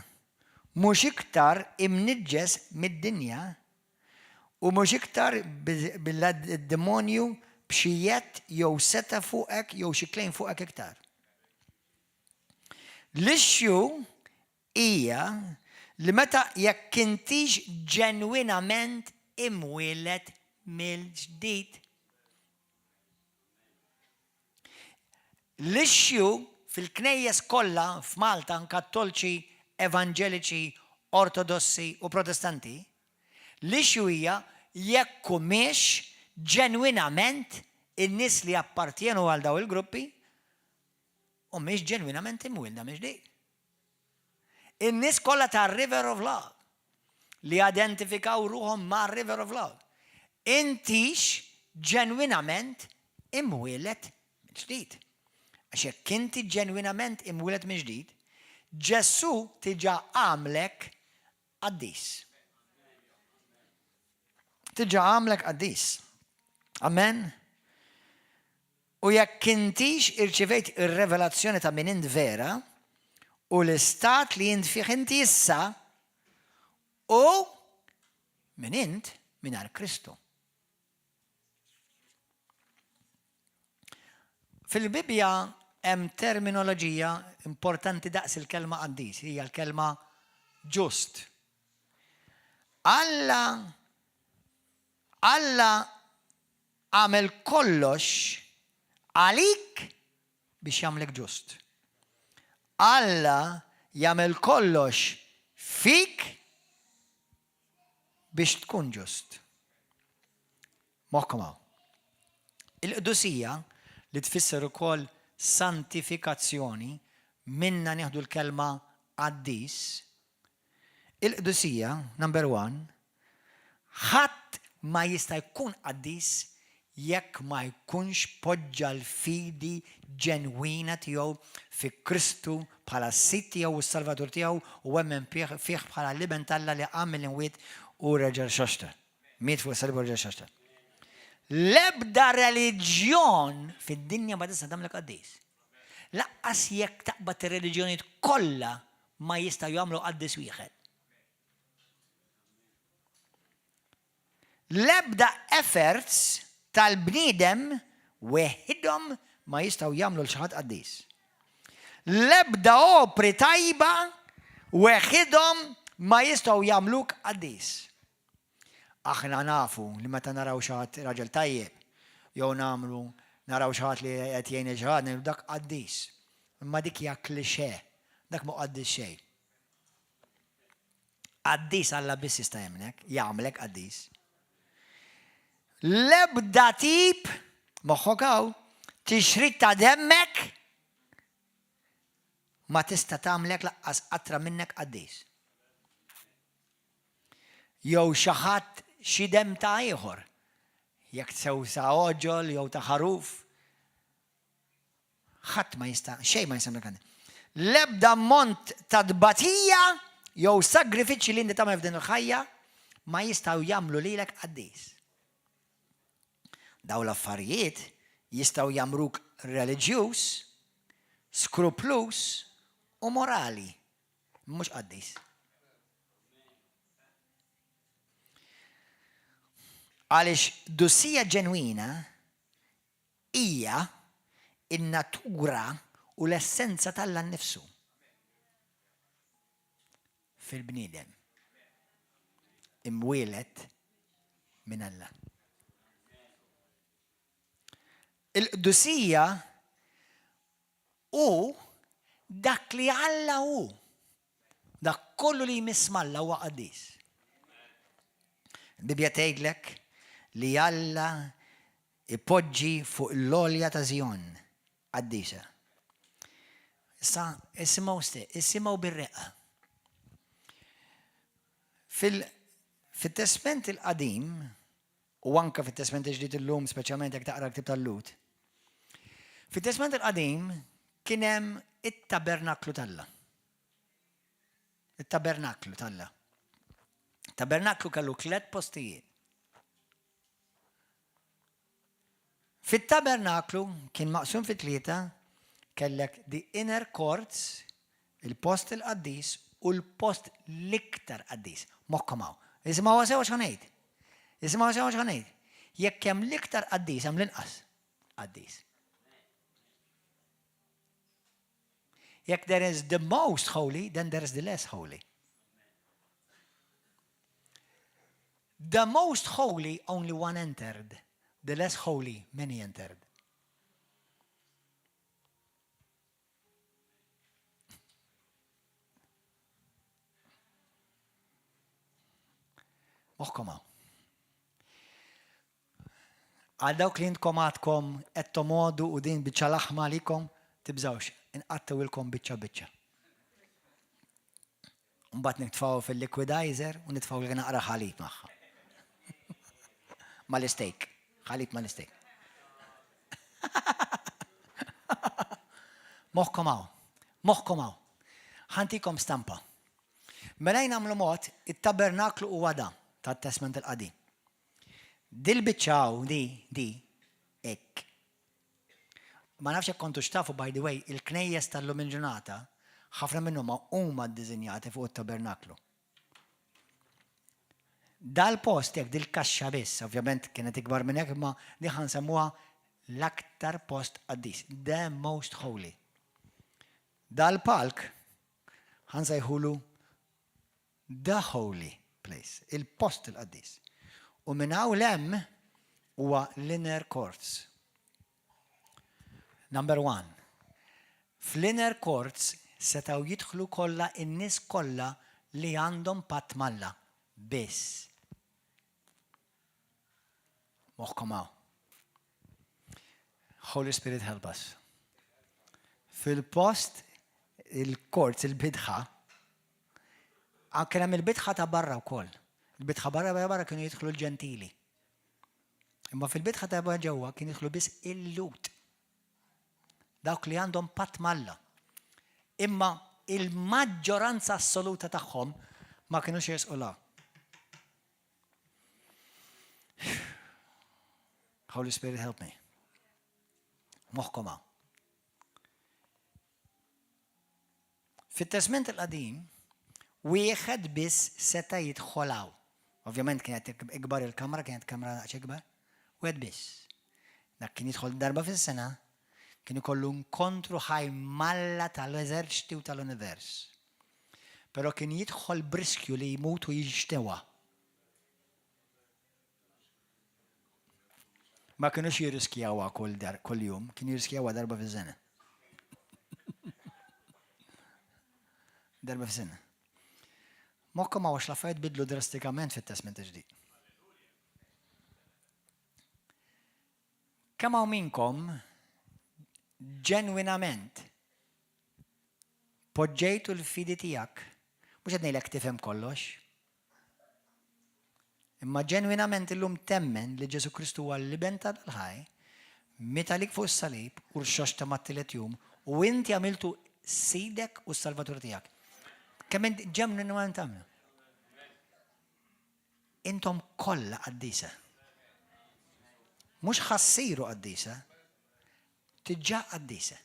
mhux iktar imniġġes mid-dinja u mhux iktar bil-demonju b'xi jedd jew setgħa fuqek jew xi claim fuqek iktar. L-issue hija li meta jekk intix ġenwinament imwieled mill-ġdid. L-issue fil-knejjes kollha f'Malta, Kattolċi, Evanġeliċi, Ortodossi u Protestanti, l-issue hija jekk humiex ġenwinament in-nies li jappartjenu għal dawn il-gruppi humiex ġenwinament imwielda mill-ġdid. In-nies kollha tar-River of Love li identifikaw ruħhom ma' River of Love. Intix ġenwinament imwieled mill-ġdid. Għax jekk inti ġenwinament imwieled mill-ġdid, Ġesù diġà għamlek qaddis. Diġà għamlek qaddis. Amen. U jekk intix irċivejt ir-revelazzjoni ta' min int vera u l-istat li int fih inti issa u min int mingħajr Kristu. Fil-Bibbja hemm terminoloġija importanti daqs il-kelma qaddis, hija l-kelma ġust. Alla Alla Għamel kollox għalik biex jagħmlek ġust. Alla jagħmel kollox fik biex tkun ġust. Moħħkom hawn. Il-qdusija li tfisser ukoll santifikazzjoni minna nieħdu l-kelma qaddis. Il-qdusija, number one, ħadd ma jista' jkun qaddis jekk ma jkunx poġġa l-fidi ġenwina tiegħu fi Kristu bħala s-Sid tiegħu u s-Salvatur tiegħu u emmen fih bħala l-Iben t'Alla li qam mill-imwiet u reġa' rxoxta. Miet fuq is-salib u reġa' rxoxta. L-ebda reliġjon fid-dinja ma tista' tagħmlek qaddis. Lanqas jekk taqbad ir-reliġjonijiet kollha ma jistgħu jagħmlu qaddis wieħed. L-ebda efforts tal-bniedem weħidhom ma jistgħu jagħmlu 'l xi ħadd qaddis. L-ebda opri tajba weħidhom ma jistgħu jagħmluk qaddis. Aħna nafu li meta naraw xi ħadd raġel tajjeb, jew nagħmlu naraw xi ħadd li qed jgħin lil xi ħadd, ngħidu dak qaddis. Imma dik hija cliché, dak mhu qaddis xejn. Qaddis Alla biss jista' jagħmlek, jagħmlek qaddis. L-ebda tip, moħħok hawn, tixrid ta' demmek ma tista' tagħmlek laqqas qatra minnek qaddis. Jew xi ħadd xi demm ta' ieħor, jekk sew sa għoġol jew ta' ħaruf. Ħadd ma jista' xejn ma jista' jagħmlek L-ebda ammont ta' tbatija jew sagrifiċċji li inti tagħmel f'din il-ħajja ma jistgħu jagħmlu lilek qaddis. Dawn l-affarijiet jistgħu jagħmruk reliġjuż, skrupluż u morali, mhux qaddis. Għaliex dusija ġenwina hija n-natura u l-essenza t'Alla nnifsu fil-bniedem imwieled minn Alla. Il-qdusija Hu dak li Alla hu. Dak kollu li jmiss m'Alla huwa qaddis. Il-Bibbja tgħidlek li Alla ipoġġi fuq l-għolja ta' Zion qaddisa. Issa, isimgħu ste, isimgħu bir-reqqa. Fil-Testment il-Qadim, u anka fit-Testment il-Ġdid illum, speċjalment jekk taqra l-ktib tal-Lut, fit-Testment il-Qadim kien hemm it-tabernaklu t'Alla. It-tabernaklu t'Alla. Tabernaklu kellu tlet postijiet. Fit-tabernaklu kien maqsum fi tlieta, kellek the inner courts, il-post il-qaddis u l-post l-iktar qaddis. Moħħkom hawn. Isimgħu sew x'ħa ngħid. Isimgħu sew x'ħa ngħid. Jekk hemm l-iktar qaddis hemm l-inqas qaddis. Jekk there is the most holy, then there is the less holy. The most holy, only one entered. The less holy, many entered. Moħkom hawn. Għal dawk li intkom għadkom qed tomodu u din biċċa laħma għalikom, tibżgħux, inqattgħuilkom biċċa biċċa. Mbagħad nitfgħu fil-liquidizer u nitfgħu naqra ħalib magħha. Mal-steak, ħalib mal-steak. Moħħkom hawn, moħħkom hawn. Ħantikom stampa. Mela jien nagħmlu mod, it-tabernaklu huwa da tat-Testment il-Qadim. Dil-biċċa hawn, di, di, hekk. Ma nafx jekk kontux tafu, by the way, il-knejjes tal-lum il-ġurnata, ħafna minnhom huma ddisinjati fuq it-tabernaklu. Dal-post jekk dil-kaxxa biss, ovvjament kienet ikbar minn hekk, imma di ħa nsemmuha l-aktar post qaddis, the most holy. Dal-palk ħa nsejħulu The Holy Place, il-post il-qaddis. U minn hawn 'l hemm huwa l-inner courts. Number one, fl-inner courts setgħu jidħlu kollha n-nies kollha li għandhom patt m'Alla biss. Moħħkom hawn. Holy Spirit help us. Fil-post il-courts, il-bidħa, kien hemm il-bitħa ta' barra wkoll. Il-bitħa barra barra kienu jidħlu l-ġentili. Imma fil-bitħa ta' barra ġewwa kien jidħlu biss il-lut. Dawk li għandhom patt m'Alla. Imma il-maġġoranza assoluta tagħhom ma kinux jersqu la. Holy Spirit help me. Moħħkom hawn. Fit-Testment il-Qadim, wieħed biss seta' jidħol hawn. Ovvjament kienet ikbar il-kamra, kienet kamra daqs ikbar. Wieħed biss. Dak kien jidħol darba fis-sena, kien ikollu nkontru ħaj m'Alla tal-eżerċti u tal-univers. Però kien jidħol b'riskju li jmut u jinxtewa. Ma kinux jirriskjawha kull dar, kull jum, kienu jirriskjawha darba fis-sena. Darba fis-sena. Moħħkom għax l-affarijiet bidlu drastikament fit-Testment il-Ġdid. Kemm hawn minnkom ġenwinament poġġejtu l-fidi tiegħek, mhux qed ngħidlek tifhem kollox, Imma ġenwinament illum temmen li Ġesù Kristu huwa l-Iben ta' l-ħaj, miet għalik fuq is-salib u rxoxta mat-tielet jum, u inti għamiltu Sidek u s-Salvatur tiegħek. Kemm int ġenwinament tagħmlu? Intom kollha qaddisa. Mhux ħassiru qaddisa, tiġà qaddisa.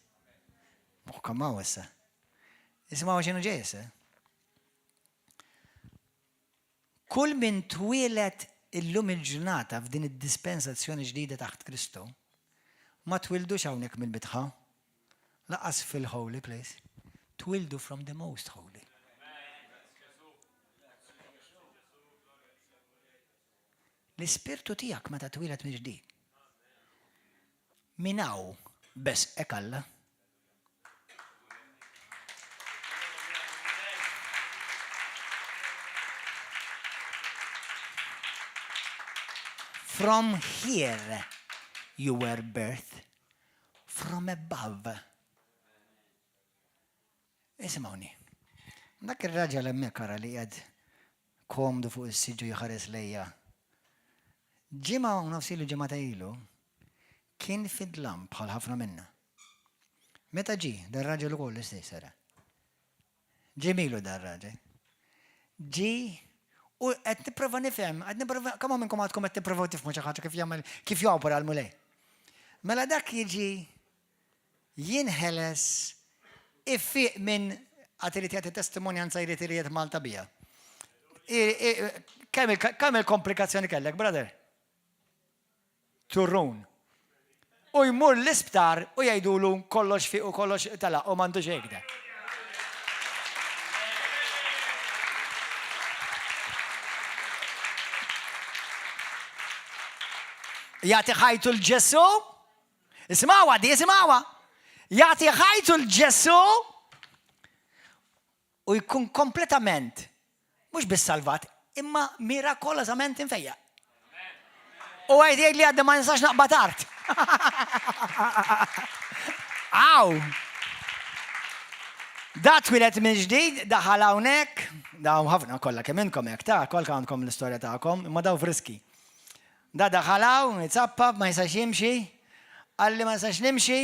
Moħħkom hawn issa. Isimgħu x'inhu ġej issa. Kull min twieled illum il-ġurnata f'din id-dispensazzjoni ġdida taħt Kristu, ma twildux hawnhekk mill-bitħa, lanqas fil-holy place, twildu from the most holy. L-ispirtu tiegħek meta twieled mill-ġdid. Minn hawn besqek Alla. From here you were birthed, from above. Isimgħuni. Dak ir-raġel hemmhekk ara li qiegħed komdu fuq is-siġġu jħares lejja. Ġimgħa u nofs ilu ġimgħa ilu kien fid-dlam bħal ħafna minna. Meta ġie, dar raġel ukoll l-istess era. Ġie milu dar-raġel. Ġie u qed nipprova nifhem, qed nipprova, kemm minnkom għadkom qed tipprovaw tifhmu xi ħaġa kif jagħmel, kif jopera l-Mulej. Mela dak jiġi jinħeles ifiq minn għad irid jagħti testimonjanza jrid irid Malta bija. Kemm il-komplikazzjoni kellek, brother? Turrun. U jmur l-isptar u jgħidulu kollox fiq u kollox telaq u m'għandux hekda. Jagħti ħajtu 'l Ġesù. Isimgħuha di, isimgħuha. Jagħti ħajtu 'l Ġesù u jkun kompletament mhux biss salvat, imma mirakolosament imfejjaq. U għid jgħid li għadda ma nistax naqbad art. Aw! Da twieled minn ġdid, daħal hawnhekk, daw ħafna kollha kemm inkom hekk ta' kollha għandkom l-istorja tagħkom, imma daw friski. Da daħal hawn, itzappap, ma jistax jimxi, qalli ma nistax nimxi,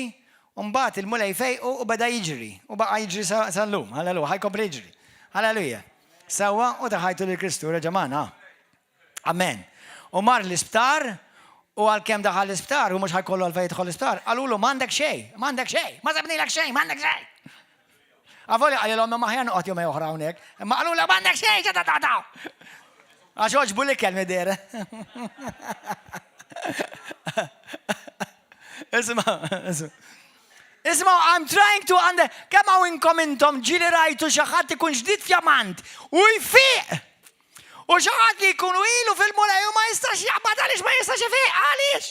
u mbagħad il-Mulej fejqu u beda jiġri, u baqa' jiġri sal-lum, halleluja, ħa jkompli jiġri. Halleluja. Sewwa u ta ħajtu lil Kristu reġa' magħna. Amen. U mar l-isptar, u għalkemm daħal l-isptar, u mhux ħa jkollu għalfejn jidħol l-isptar, qalulu m'għandek xejn, m'għandek xejn, ma sabnilek xejn, m'għandek xejn. Avolja qalilhom imma aħjar noqgħod jumej oħra hawnhekk. Imma qalulha m'għandek xejn, ta ta ta. Għax għoġbu l-ikel midher. Isma, isma. Isma, I'm trying to under... Kemm hawn inkom intom ġieli rajtu xi ħadd ikun ġdid fjamant u jfiq. U xi ħadd li jkunu ilu fil-mulej u ma jistax jaqbad għaliex ma jistax ifiq għaliex.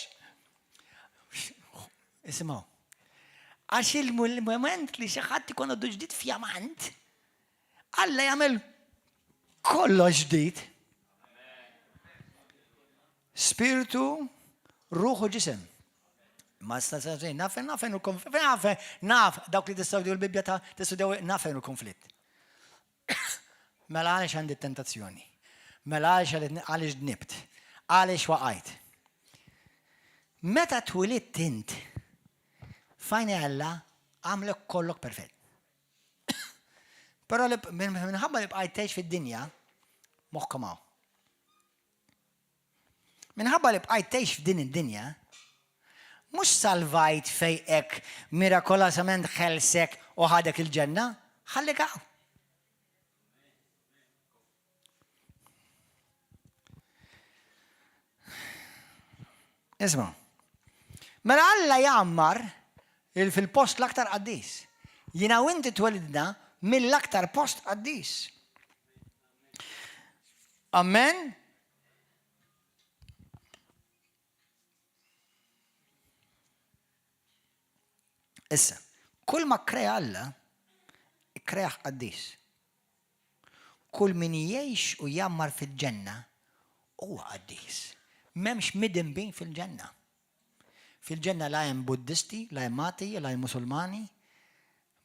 Isimgħu. Għax il-moment li xi ħadd ikun għadu ġdid fjamant, Alla jagħmel kollox ġdid. Spiritu, ruħu ġisem. Ma sta naf naf il-konflitt, naf naf dawk li tistudjaw il-Bibbja ta' tistudjaw naf il-konflitt. Mela għaliex għandi tentazzjoni? Mela għaliex għaliex dnibt? Għaliex waqajt? Meta twilidt int, f'għajnejn Alla għamlek kollok perfett. Però minħabba li bqajt tgħix fid-dinja, moħħkom hawn. Minħabba li bqajt tgħix f'din id-dinja, mhux salvajt fejqek mirakolosament ħelsek u ħadek il-ġenna, ħallik hawn. Isma. Mela Alla jgħammar fil-post l-aktar qaddis. Jiena u inti twelidna mill-aktar post qaddis. Amen. Issa, kull ma krea Alla, kreah qaddis. Kull min jgħix u jgħammar fil-ġenna huwa qaddis. M'hemmx midinbin fil-ġenna. Fil-ġenna la hemm Buddisti, la hemm atei, la hemm Musulmani.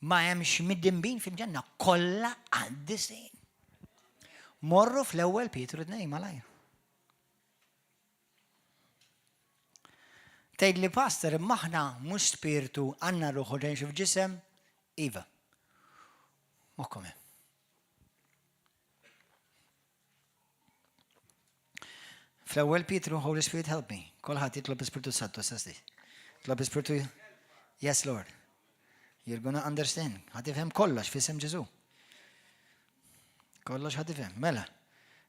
Ma hemmx midinbin fil-ġenna, kollha qaddisin. Morru fl-ewwel Pietru 2 malajr. Tgħidli pastor imma aħna mhux spirtu għandna ruħ u ngħixu f'ġisem? Iva. Moħħkom hemm. Fl-ewwel Pietru, Holy Spirit help me. Kulħadd jitlob Ispirtu Santu issa Tlob Ispirtu Yes Lord. You're gonna understand. Ħa tifhem kollox f'isem Ġesu. Kollox ħa tifhem. Mela.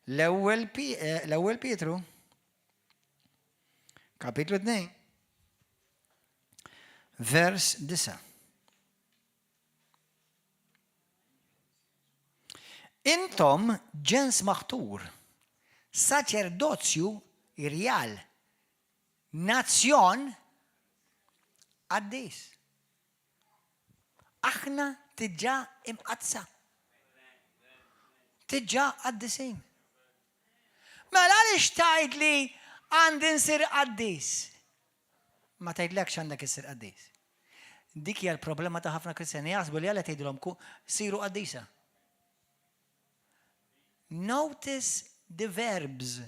L-ewwel eh, l-ewwel Pietru kapitlu 2 vers 9. Intom ġens maħtur, saċerdozju rjal, nazzjon qaddis. Aħna diġà imqaddsa. Diġà qaddisin. Mela għaliex tgħid li Għandi nsir qaddis. Ma tgħidlekx għandek issir qaddis. Dik hija l-problema ta' ħafna Kristjani jaħsbu li Alla tgħidilhom siru qaddisa. Notice the verbs.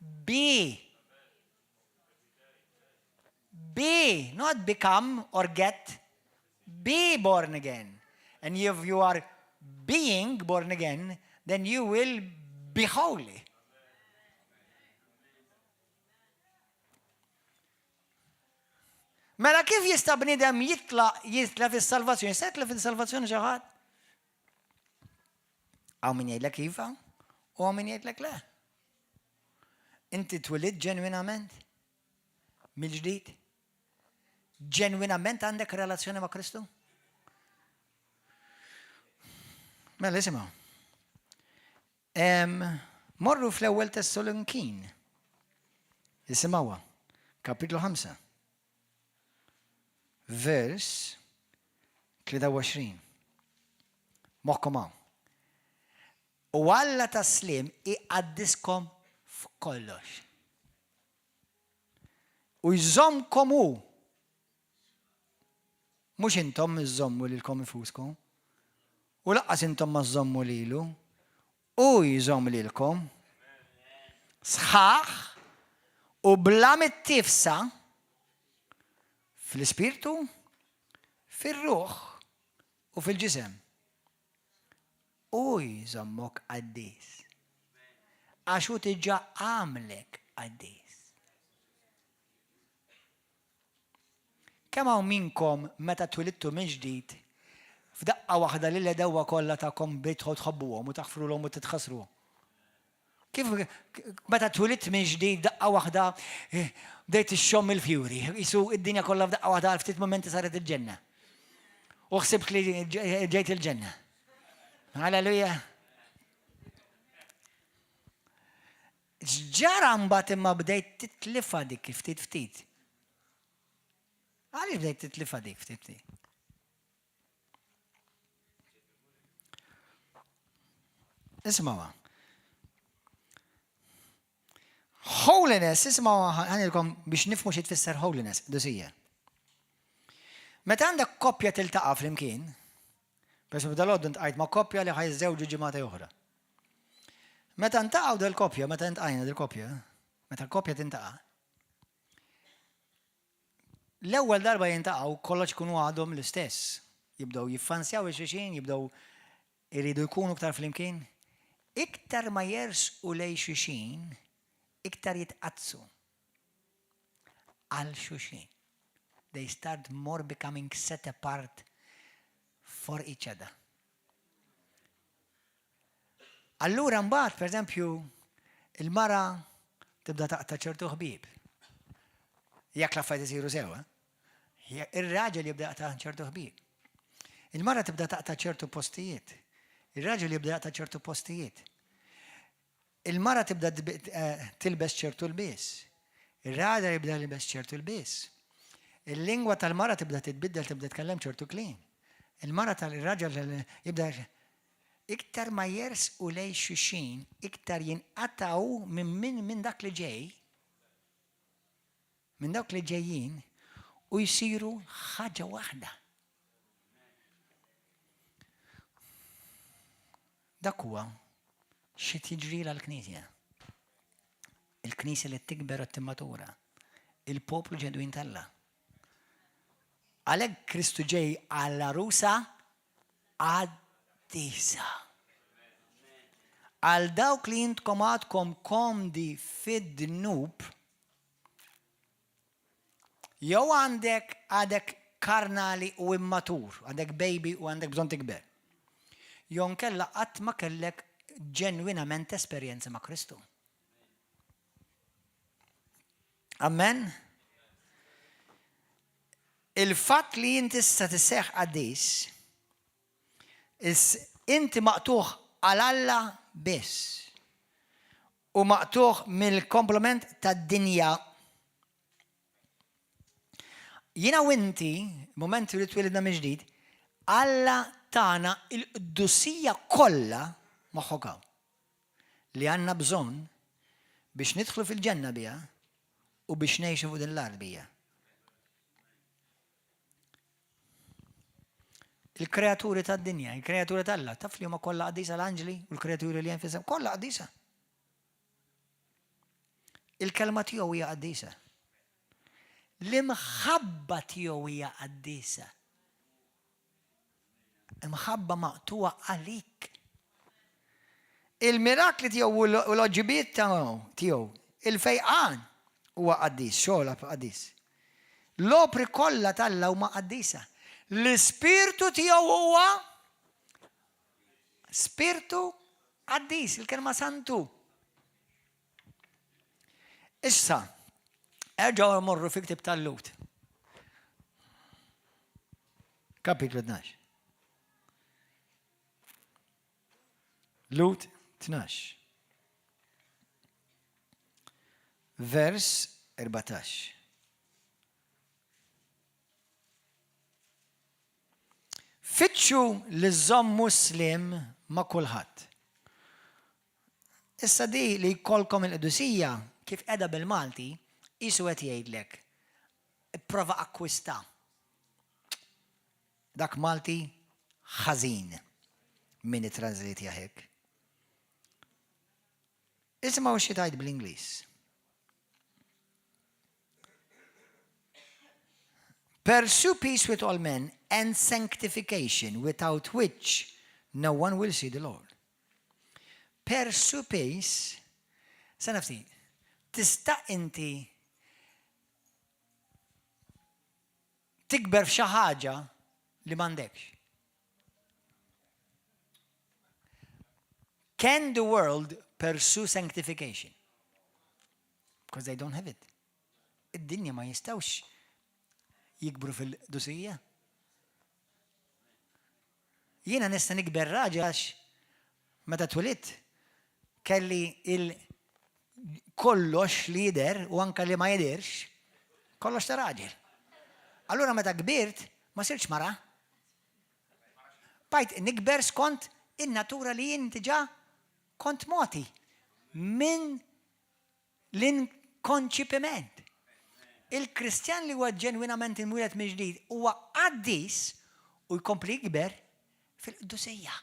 Be. Be, not become or get. Be born again. And if you are being born again, then you will be holy. Mela kif jista' bniedem jitlaq jitlef is-salvazzjoni? Se jitlef is-salvazzjoni xi ħadd? Hawn min jgħidlek iva u hawn min jgħidlek le. Inti twilidt ġenwinament mill-ġdid? Ġenwinament għandek relazzjoni ma' Kristu? Mela isimgħu. Morru fl-ewwel Tessalonikin. Isimgħuha. Kapitlu 5. Vers 23. Moħħkom hawn. U Alla tas-sliem iqaddiskom f'kollox. U jżommkom hu. Mhux intom iżżommu lilkom infuskom. U lanqas intom ma żżommu lilu. Hu jżomm lilkom. Sħaħ u bla mittiefsa fl-ispirtu, fir-ruħ u fil-ġisem. Hu jżommok qaddis. Għax hu diġà għamlek qaddis. Kemm hawn minnkom meta twilidtu mill-ġdid, f'daqqa waħda lill-għedewwa kollha tagħkom bdejtu tħobbuhom u taħfrulhom u titħassruhom? Kif meta twilidt mill-ġdid daqqa waħda eh, bdejt ixxomm il-fjuri, jisu id-dinja kollha f'daqqa waħda għal ftit momenti saret il-ġenna. U ħsibt li ġejt il-ġenna. Halleluja. X'ġara mbagħad imma bdejt titlifha dik ftit ftit? Għaliex bdejt titlifha dik ftit ftit? Isimgħuha. Holiness, isimgħuha ħanilkom biex nifhmu xi tfisser holiness, dusija. Meta għandek koppja tiltaqa' flimkien, per esempio dal-għoddu ntqajt ma' koppja li ħajżewġu ġimgħata oħra. Meta ntaqgħu dil-koppja, meta ntqajna dil-koppja, meta l-koppja tintaqa', l-ewwel darba jintaqgħu kollox ikunu għadhom l-istess. Jibdew jiffansjaw il-xulxin, jibdew iridu jkunu iktar flimkien. Iktar ma jersqu lejn xulxin, iktar jitqaddsu għal xulxin. They start more becoming set apart for each other. Allura mbagħad, pereżempju, il-mara tibda taqta' ċertu ħbieb. Jekk l-affarijiet isiru sew, eh? Ir-raġel jibda jaqta' ċertu ħbieb. Il-mara tibda taqta' ċertu postijiet. Ir-raġel jibda jaqta' ċertu postijiet. Il-mara tibda tilbes ċertu lbies. Ir-raġel jibda jilbes ċertu lbies. Il-lingwa tal-mara tibda titbiddel tibda tkellem ċertu kliem. Il-mara tal-raġel jibda iktar ma jersqu lejn xulxin, iktar jinqatgħu minn min minn dak li ġej, minn dawk li ġejjin u jsiru ħaġa waħda. Dak huwa xi tiġri l-Knisja. Il-Knisja li tikber u timmatura. Il-poplu ġenwin t'Alla. Għalhekk Kristu ġej għall-għarusa qaddisa. Għal dawk li intkom għadkom komdi fid-dnub, jew għandek għadek karnali u immatur, għadek baby u għandek bżonn tikber. Jew nkella qatt ma kellek ġenwinament esperjenza ma' Kristu. Amen. Il-fatt li inti tista' tisseħ qaddis, inti maqtugħ għal Alla biss u maqtugħ mill-komplement tad-dinja. Jiena u inti, moment li twilidna mill-ġdid, Alla tana il-qdusija kollha moħħok hawn. Li għandna bżonn Biex nidħlu fil-ġenna biha u biex ngħixu fuq din l-art bija. Il-kreaturi tad-dinja, il-kreaturi t'Alla, taf li huma kollha qaddisa l-anġli u l-kreaturi li hemm fis kollha qaddisa. Il-kelma tiegħu hija qaddisa. L-imħabba tiegħu hija qaddisa. Imħabba maqtugħa għalik. Il-mirakli tiegħu u l-għoġibiet tiegħu, il-fejqan huwa qaddis, xogħol qaddis. L-opri kollha t'Alla huma qaddisa. L-ispirtu tiegħu huwa spirtu qaddis, il-kelma santu. Issa, erġgħu morru fi ktib tal-Lut. Kapitlu 12. Lut 12. Vers 14. Fittxu li żommu slim ma' kulħadd. Issa di li jkollkom il-qdusija kif qiegħda bil-Malti qisu qed jgħidlek ipprova akkwista. Dak Malti ħażin min ittranżlitja hekk. Isimgħu xi tgħid bl-Ingliż. Pursue peace with all men and sanctification without which no one will see the Lord. Pursue peace, sena ftit, tista' inti tikber f'xi ħaġa li m'għandekx. Can the world pursue sanctification? Because they don't have it. Id-dinja ma jistawx jikbru fil-qdusija. Jiena nista' nikber raġel għax meta twelidt kelli il kollox li jidher u anke li ma jidhirx, kollox ta' raġel. Allura meta kbirt ma sirtx mara. Bajt nikber skont in-natura li jien diġà kont mogħti minn l-inkonċipiment. Il-Kristjan li huwa ġenwinament imwieled mill-ġdid huwa qaddis u jkompli jikber fil-qdusija.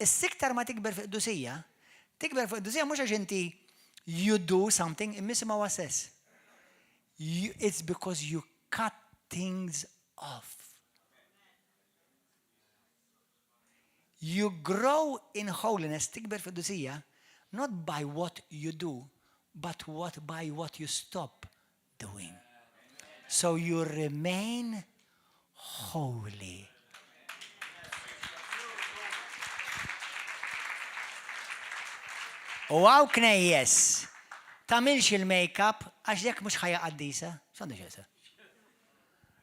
Issa iktar ma tikber fil-qdusija, tikber fil-qdusija mhux għax inti you do something, imma isimgħu assess. It's because you cut things off. You grow in holiness, tikber fil-qdusija, not by what you do, but what by what you stop doing. So you remain holy. U għaw knejjes, tagħmilx il-make-up għax jekk mhux ħajja qaddisa, x'għandu x'jaqsam?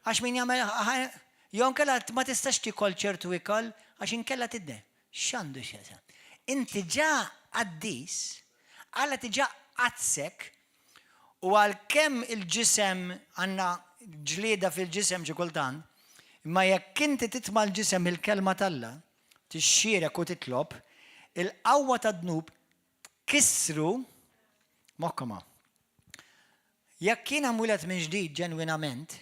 Għax min jagħmel jew inkella ma tistax tikol ċertu ikel għax inkella tidne. X'għandu x'jaqsam? Inti ġa qaddis, Alla diġà qaddsek u għalkemm il-ġisem għandna ġlieda fil-ġisem xi kultant, imma jekk inti titma' l-ġisem il-kelma t'Alla, tixxierek u titlob, il-qawwa tad-dnub tkissru moħħkom hawn. Jekk jiena mwieled minn ġdid ġenwinament,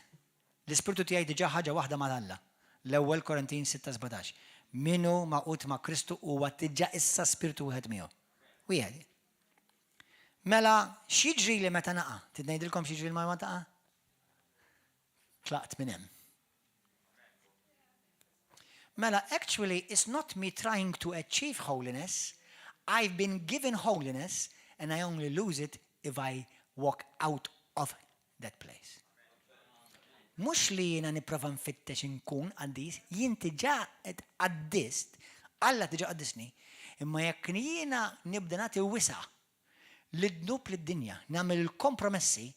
l-ispirtu tiegħi diġà ħaġa waħda ma' Alla. L-Ewwel Korintin 6:17. Min hu magħqud ma' Kristu huwa diġà issa spirtu wieħed miegħu. Wieħed. Mela, x'jiġrili meta naqa'? Trid ngħidilkom x'jiġri meta taqa'? Tlaqt minn hemm. Mela, actually, it's not me trying to achieve holiness. I've been given holiness and I only lose it if I walk out of that place. Mhux li jiena nipprova nfittex inkun qaddis, jien diġà tqaddist, Alla diġà qaddisni, imma jekk jiena nibda nagħti wisa' lid-dnub lid-dinja, nagħmel il-kompromessi,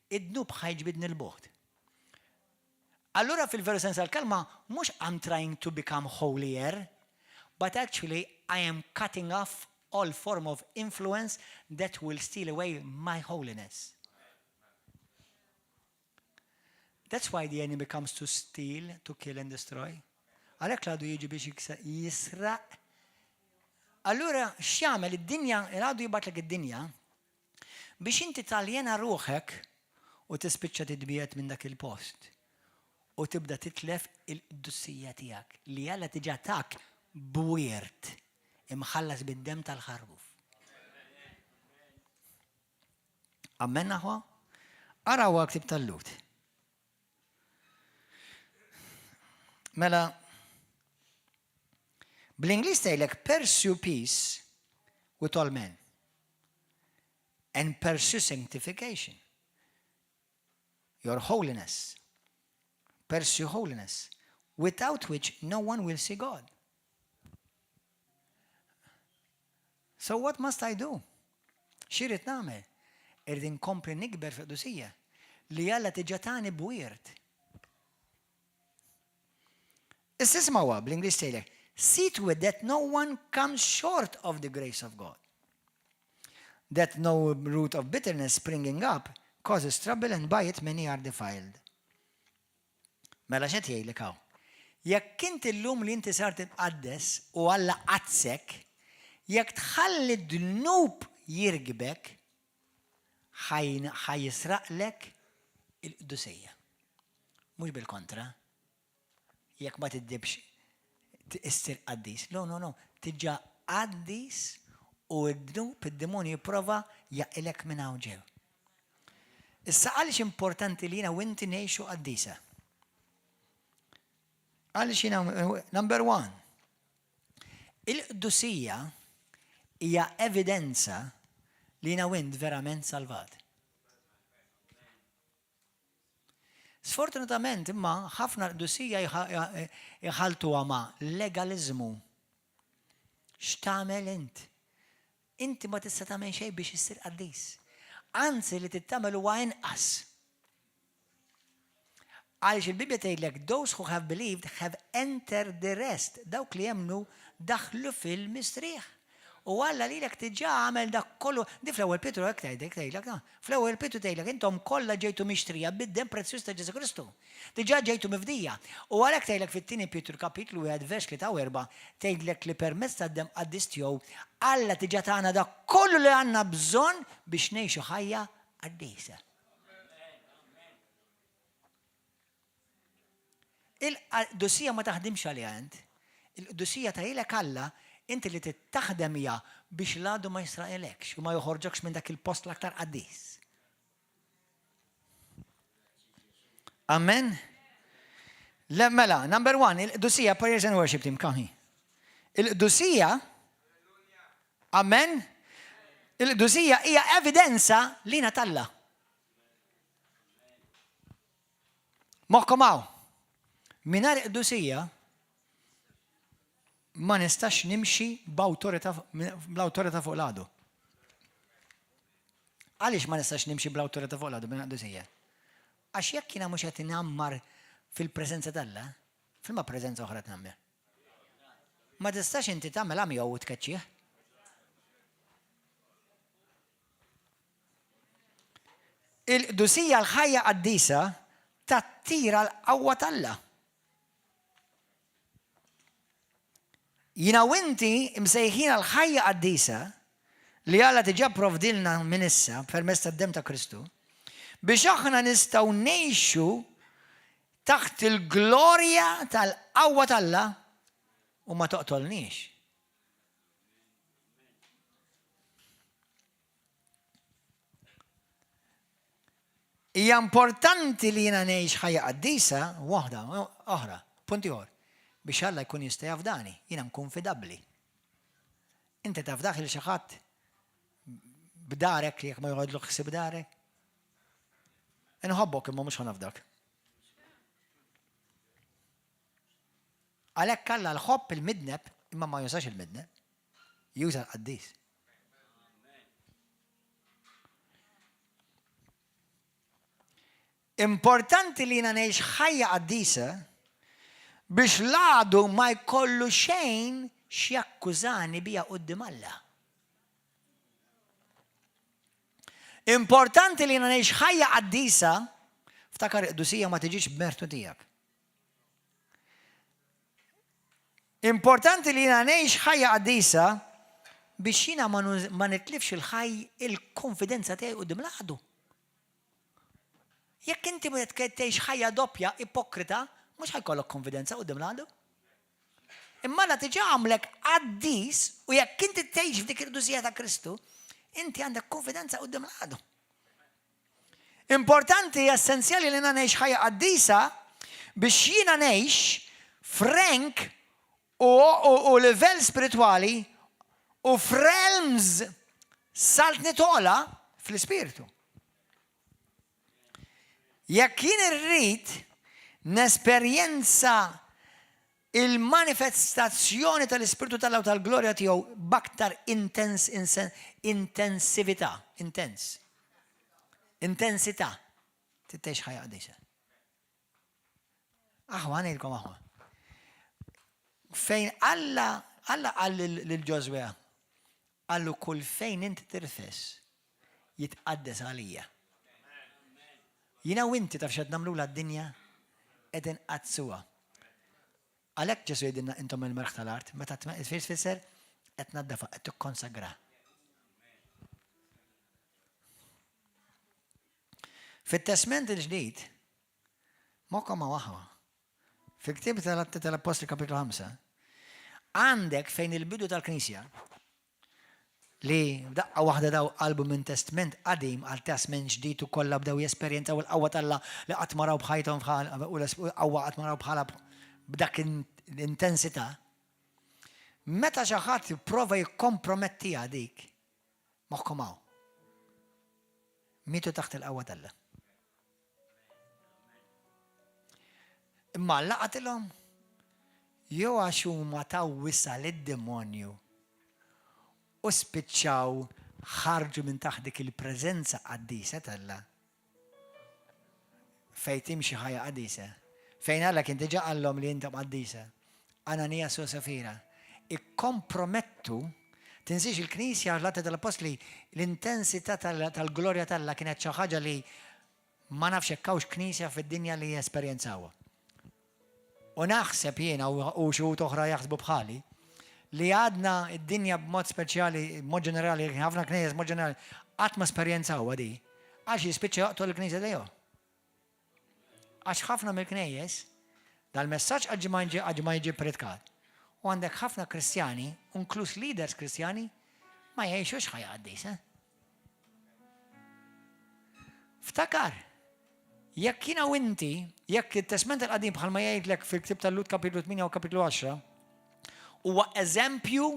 id-dnub ħa jiġbidni 'l bogħod. Allura fil-veru sens tal-kelma mhux I'm trying to become holier, but actually I am cutting off all form of influence that will steal away my holiness. That's why the enemy comes to steal, to kill and destroy. Għalhekk l-għadu jiġi biex jisraq. Allura x'jagħmel id-dinja, il-għadu jibgħatlek id-dinja biex inti taljena ruħek u tispiċċa titbiegħed minn dak il-post u tibda titlef il-qdusija tiegħek li Alla diġà tak b'wirt imħallas bid-demm tal-ħaruf. Amen aħwa? Araw ktieb tal-Lut. Mela, bl-Ingliż tgħidlek pursue peace with all men and pursue sanctification. Your holiness. Pursue holiness, without which no one will see God. So what must I do? X'irid nagħmel? Irrid inkompli nikber fil-qdusija li Alla diġà tani b'wirt. Issa ismgħuha bl-Ingliż tgħidlek, see to it that no one comes short of the grace of God. That no root of bitterness springing up causes trouble and by it many are defiled. Mela x'qed jgħidlek hawn? Jekk inti llum li inti sart imqaddes u Alla qaddsek, jekk tħalli d-dnub jirkbek, ħa jisraqlek il-qdusija. Mhux bil-kontra. Jekk ma tiddibx issir qaddis. No, no, no. Tiġa qaddis u d-dnub id-demonju jipprova jaqilek minn hawn ġew. Issa għaliex importanti li jiena u inti ngħixu qaddisa? Għaliex jiena number one. Il-qdusija hija evidenza li jiena u int verament salvat. Sfortunatament imma ħafna l-qdusija jħaltuha ma' legaliżmu. X'tagħmel int? Inti ma tista' tagħmel xejn biex issir qaddis. Anzi li trid tagħmel huwa inqas. Għaliex il-Bibbja tgħidlek those who have believed have entered the rest, dawk li jemmnu daħlu fil-mistrieħ. U Alla lilek diġà għamel dak kollu. Di fl-ewwel Pietru hekk tgħidlek, tgħidlek, ah. Fl-ewwel Pietru tgħidlek intom kollha ġejtu mixtrija bid-demm prezzjuż ta' Ġesù Kristu. Diġà ġejtu mifdija. U għalhekk tgħidlek fit-tieni Pietru kapitlu wieħed vers 3 u 4 tgħidlek li permezz tad-demm qaddis tiegħu Alla diġà tana dak kollu li għandna bżonn biex ngħixu ħajja qaddisa. Il-qdusija ma taħdimx għaliha int. Il-qdusija tagħilek Alla, inti li trid taħdem hija biex l-għadu ma jisraqilekx u ma joħorġokx minn dak il-post l-aktar qaddis. Amen. Le, mela, number one, il-qdusija, prayers and worship team, come here. Il-qdusija, amen, il-qdusija hija evidenza li natalla. Moħħkom hawn. Mingħajr qdusija ma nistax nimxi b'awtorità bl-awtorità fuq l-għadu. Għaliex ma nistax nimxi bl-awtorità fuq l-għadu mingħajr qdusija? Għax jekk jiena mhux qed inammar fil-preżenza t'Alla, f'liema preżenza oħra tnammar? Ma tistax inti tagħmilha miegħu u tkeċċih. Il-qdusija l-ħajja qaddisa tattira l-qawwa t'Alla. Jiena u inti msejħin għal ħajja qaddisa li Alla diġà provdilna minn issa permezz tad-demm ta' Kristu biex aħna nistgħu ngħixu taħt il-glorja tal-qawwa t'Alla u ma toqtolniex. Hija importanti li jiena ngħix ħajja qaddisa waħda oħra, punt ieħor, biex Alla jkun jista' jafdani, jiena nkun fidabbli. Inti taf dak li xi ħadd b'darek li jekk ma joħodlok ħsieb darek? Inħobbok imma mhux ħa nafdak. Għalhekk Alla l-ħobb il-midneb imma ma jużax il-midneb. Juża l-qaddis. Importanti li jiena ngħix ħajja qaddisa biex l-għadu ma jkollu xejn x'jakkużani bija quddiem Alla. Importanti li jiena ngħix ħajja qaddisa, ftakar qdusija ma tiġix b'mertu tiegħek. Importanti li jiena ngħix ħajja qaddisa. Biex jiena ma nitlifx il-ħaj il-konfidenza tiegħi quddiem l-għadu. Jekk inti tgħix ħajja doppja, ipokrita, mhux ħa jkollok konfidenza quddiem l-għadu. Imma Alla diġà għamlek qaddis u jekk inti tgħix f'dik il-qdusija ta' Kristu, inti għandek konfidenza quddiem l-għadu. Importanti, essenzjali li ngħix ħajja qaddisa biex jiena ngħix f'rank u, u, u livell spiritwali u f'realms saltni tola fl-ispirtu. Jekk jien irrid nesperjenza il-manifestazzjoni tal-Ispirtu t'Alla u tal-glorja tiegħu b'aktar intens intensività, intens. Intensità. Trid tgħix ħajja qaddisa. Aħwa, ngħidilkom aħwa. Fejn Alla, Alla qal lil Ġożwè, qallu kull fejn inti tirfes jitqaddes għalija. Jiena u inti taf x'qed nagħmlulha d-dinja? Qed inqaddsuha. Għalhekk Ġesù jgħidilna intom il-melħ tal-art, meta tfisser qed tnaddafha, qed tikkonsagra. Fit-Testment il-Ġdid, moħħkom ma' waħwa. Fil-ktieb tal-Atti tal-Appostli kapitlu 5, għandek fejn il-bidu tal-Knisja li daqqa waħda daw qalbu minn testment qadim għal testment ġdid u kollha bdew jesperjenzaw il-qawwa t'Alla li qatt ma raw b'ħajthom u l-qawwa qatt ma raw bħala b'dak l-intensità. Meta xi ħadd jipprova jikkompromettiha dik, moħħkom hawn. Mietu taħt il-qawwa t'Alla. Imma Alla qatilhom? Jew għax huma taw wisa' lid-demonju u spiċċaw ħarġu minn taħt dik il-preżenza qaddisa t'Alla fejn timxi ħajja qaddisa, fejn Alla kien diġà qallhom li intom qaddisa, Ananijas u Safira, ikkompromettu, tinsiex il-Knisja l-Atti tal-Appostli, l-intensità tal-glorja t'Alla kienet xi ħaġa li ma nafx jekk hawnx knisja fid-dinja li esperjenzawha. U naħseb jiena u xi wħud oħra jaħsbu bħali li għadna d-dinja b'mod speċjali, b'mod ġenerali, ħafna knejjes b'mod ġenerali, qatt ma esperjenzawha di, għax jispiċċa joqtol il-knisja tiegħu. Għax ħafna mill-knejjes, dal-messaġġ qatt ma jiġi pritkat. U għandek ħafna Kristjani, inkluż leaders Kristjani, ma jgħixux ħajja qaddisa. Ftakar, jekk jiena u inti, jekk it-Testment il-Qadim bħalma jgħidlek fil-ktib tal-Lut kapitlu 8 u kapitlu 10, huwa eżempju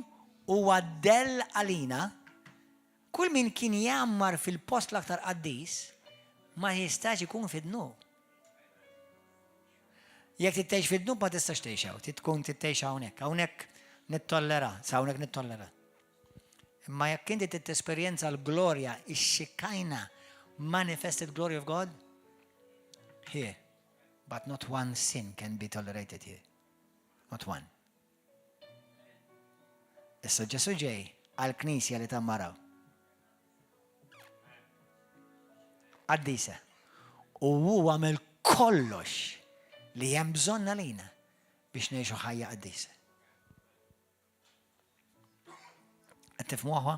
huwa dell għalina, kull min kien jgħammar fil-post l-aktar qaddis ma jistax ikun fid-dnub. Jekk trid tgħix fid-dnub ma tistax tgħix hawn, trid tkun trid tgħix hawnhekk. Hawnhekk nittollera, sa hawnhekk nittollera. Imma jekk inti trid tesperjenza l-glorja, ix-Shekinah, manifested glory of God, here. But not one sin can be tolerated here. Not one. Issa Ġesu ġej għal-knisja li tammaraw. Qaddisa. U hu għamel kollox li hemm bżonn għalina biex ngħixu ħajja qaddisa. Qed tifhmu aħwa?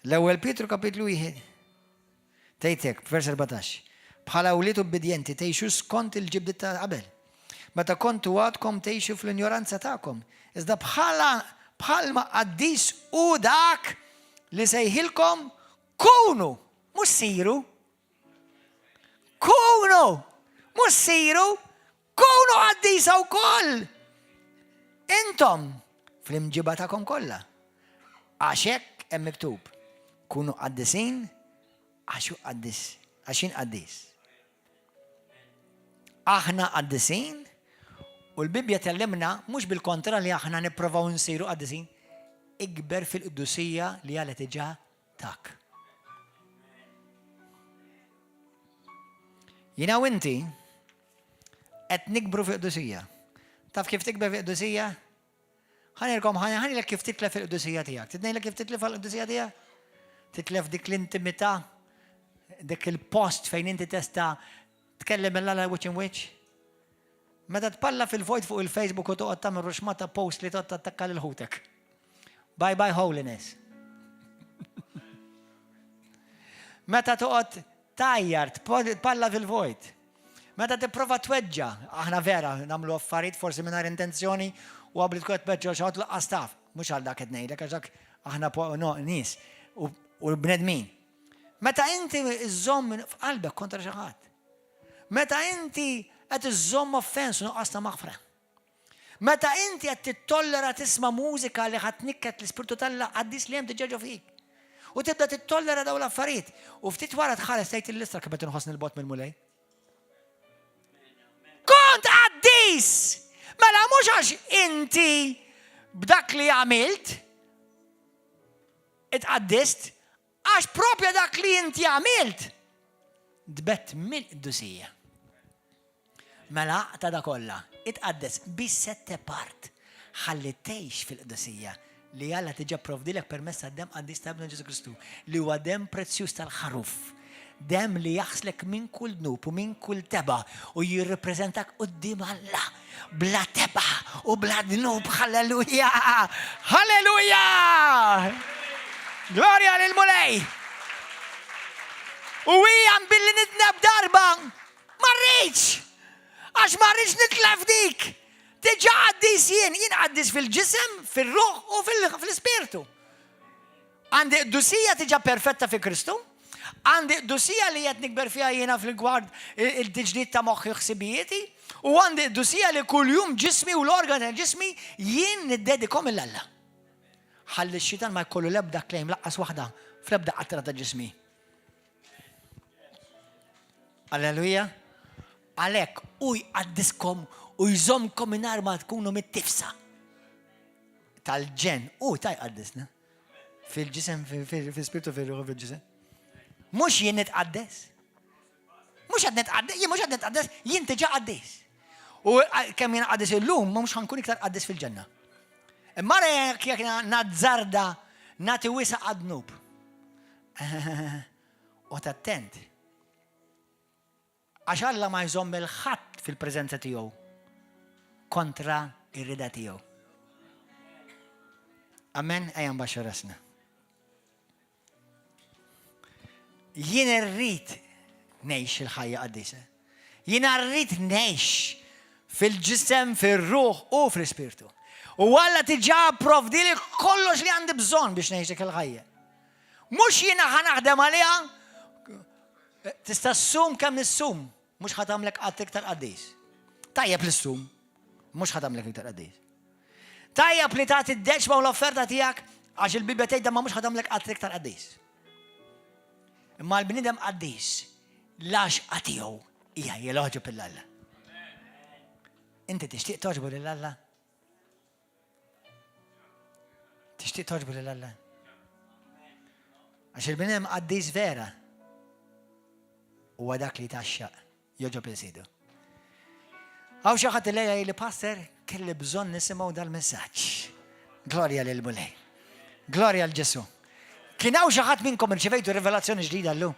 L-ewwel Pietru kapitlu wieħed. Tgħid hekk, vers 14. Bħala wlied ubbidjenti tgħixu skont il-ġibdiet ta' qabel. Meta kontu għadkom tgħixu fl-injoranza tagħkom. Iżda bħala bħalma qaddis u dak li sejħilkom kunu, mhux siru. Kunu, mhux siru, Kunu qaddisa wkoll! Intom fl-imġiba tagħkom kollha. Għax hekk hemm miktub, kunu qaddisin għax hu qaddis, għax jien qaddis. Aħna qaddisin u l-Bibbja tgħallimna mhux bil-kontra li aħna nipprovaw nsiru qaddisin, ikber fil-qdusija li Alla diġà tak. Jiena u inti qed nikbru fi qdusija. Taf kif tikber fi qdusija? Ħanilkom ħanilek kif titlef il-qdusija tiegħek. Titnejlek kif titlef il-qdusija tiegħek? Titlef dik l-intimità, dik il-post fejn inti testa tkellem l-Alla wiċ in wiċ. Meta tpalla fil-vojt fuq il-Facebook u toqgħod tagħmel ruxmata post li toqgħod tattakka lil ħutek. Bye bye holiness. Meta toqgħod tajjar, tpalla fil-vojt. Meta tipprova tweġġa, aħna vera nagħmlu affarijiet forsi mingħajr intenzjoni u għabli tkun qed tweġġa xi ħadd laqqas taf. Mhux għal dak qed ngħidlek għax dak aħna no, nies u bnedmin. Meta inti iżżomm f'qalbek kontra xi ħadd. Meta inti qed iżżomm offens u nuqqas ta' maħfra. Meta inti qed tittollera tisma' mużika li ħa tnikket l-Ispirtu t'Alla qaddis li hemm diġà ġo fik. U tibda tittollera dawn l-affarijiet. U ftit wara tħares tgħid il-listra kemm qed inħossni l-bogħod mill-Mulej. Kont qaddis! Mela mhux għax inti b'dak li għamilt itqaddist, Għax propja dak li inti għamilt, tbett mill-qdusija. Mela ta' da kollha, itqaddes bi set apart, ħalli tgħix fil-qdusija li Alla diġà pprovdilek permezz tad-demm qaddis ta' Ibnu Ġesù Kristu, li huwa demm prezzjuż tal-ħaruf, demm li jaħslek minn kull dnub u minn kull tebgħa u jirrippreżentak quddiem Alla bla tebgħa u bla dnub. Halleluja! Halleluja! Glorja lil Mulej! U hija billi nidneb darba ma rridx! Għax ma rridx nitlef dik! Diġà qaddis jien, jien qaddis fil-ġisem, fil-ruħ u fil-ispirtu. Għandi qdusija diġà perfetta fi Kristu, għandi qdusija li qed nikber fiha jiena fil-gward il-tiġdid ta' moħħi u ħsibijieti, u għandi qdusija li kuljum ġismi u l-organ ta' ġismi jien niddedikom 'il Alla. Ħalli x-xitan ma jkollu l-ebda claim laqqas waħda fl-ebda qatra ta' ġismi. Alleluja. Għalhekk hu jqaddiskom u jżommkom mingħajr ma tkunu mittifsa tal-ġenn. Hu ta' jqaddisna. Fil-ġisem, fil-spirtu, fil-ruħ, fil-ġisem. Mhux jien nitqaddes. Mhux qed nitqaddes, jien mhux qed nitqaddes, jien diġà qaddis. U kemm jien qaddis illum, mhux ħankun iktar qaddis fil-ġenna. Imma jekk jekk nazzarda nagħti wisa għad-dnub. U attent. Għax Alla ma jżomm 'il ħadd fil-preżenza tiegħu kontra r-rieda tiegħu. Amen, ejja nbaxxu rasna. Jien irrid ngħix il-ħajja qaddisa. Jien rrid ngħix fil-ġisem, fir-ruħ u fl-ispirtu. U Alla diġà provdili kollox li għandi bżonn biex ngħix dik il-ħajja. Mhux jiena ħa naħdem għaliha, Tista' ssum kemm issum, mhux ħa tagħmlek qatt iktar qaddis. Tajjeb li ssum, mhux ħa tagħmlek iktar qaddis. Tajjeb li tagħti d-deċma u l-offerta tiegħek għax il-Bibbja tgħid ma mhux ħa tagħmlek qatt iktar qaddis. Imma l-bniedem qaddis l-għaxqa tiegħu hija jogħġob 'il Alla. Inti tixtieq togħġbu lil Alla? Tixtieq togħġbu lil Alla? Għax il-bniedem qaddis vera huwa dak li taxxaq jogħġob lil Sidu. Hawn xi ħadd illejla li pastor kelli bżonn nisimgħu dal-messaġġ. Glorja lil Mulej. Glorja l Ġesu. Kien hawn xi ħadd minnkom irċevejtu rivelazzjoni ġdida llum?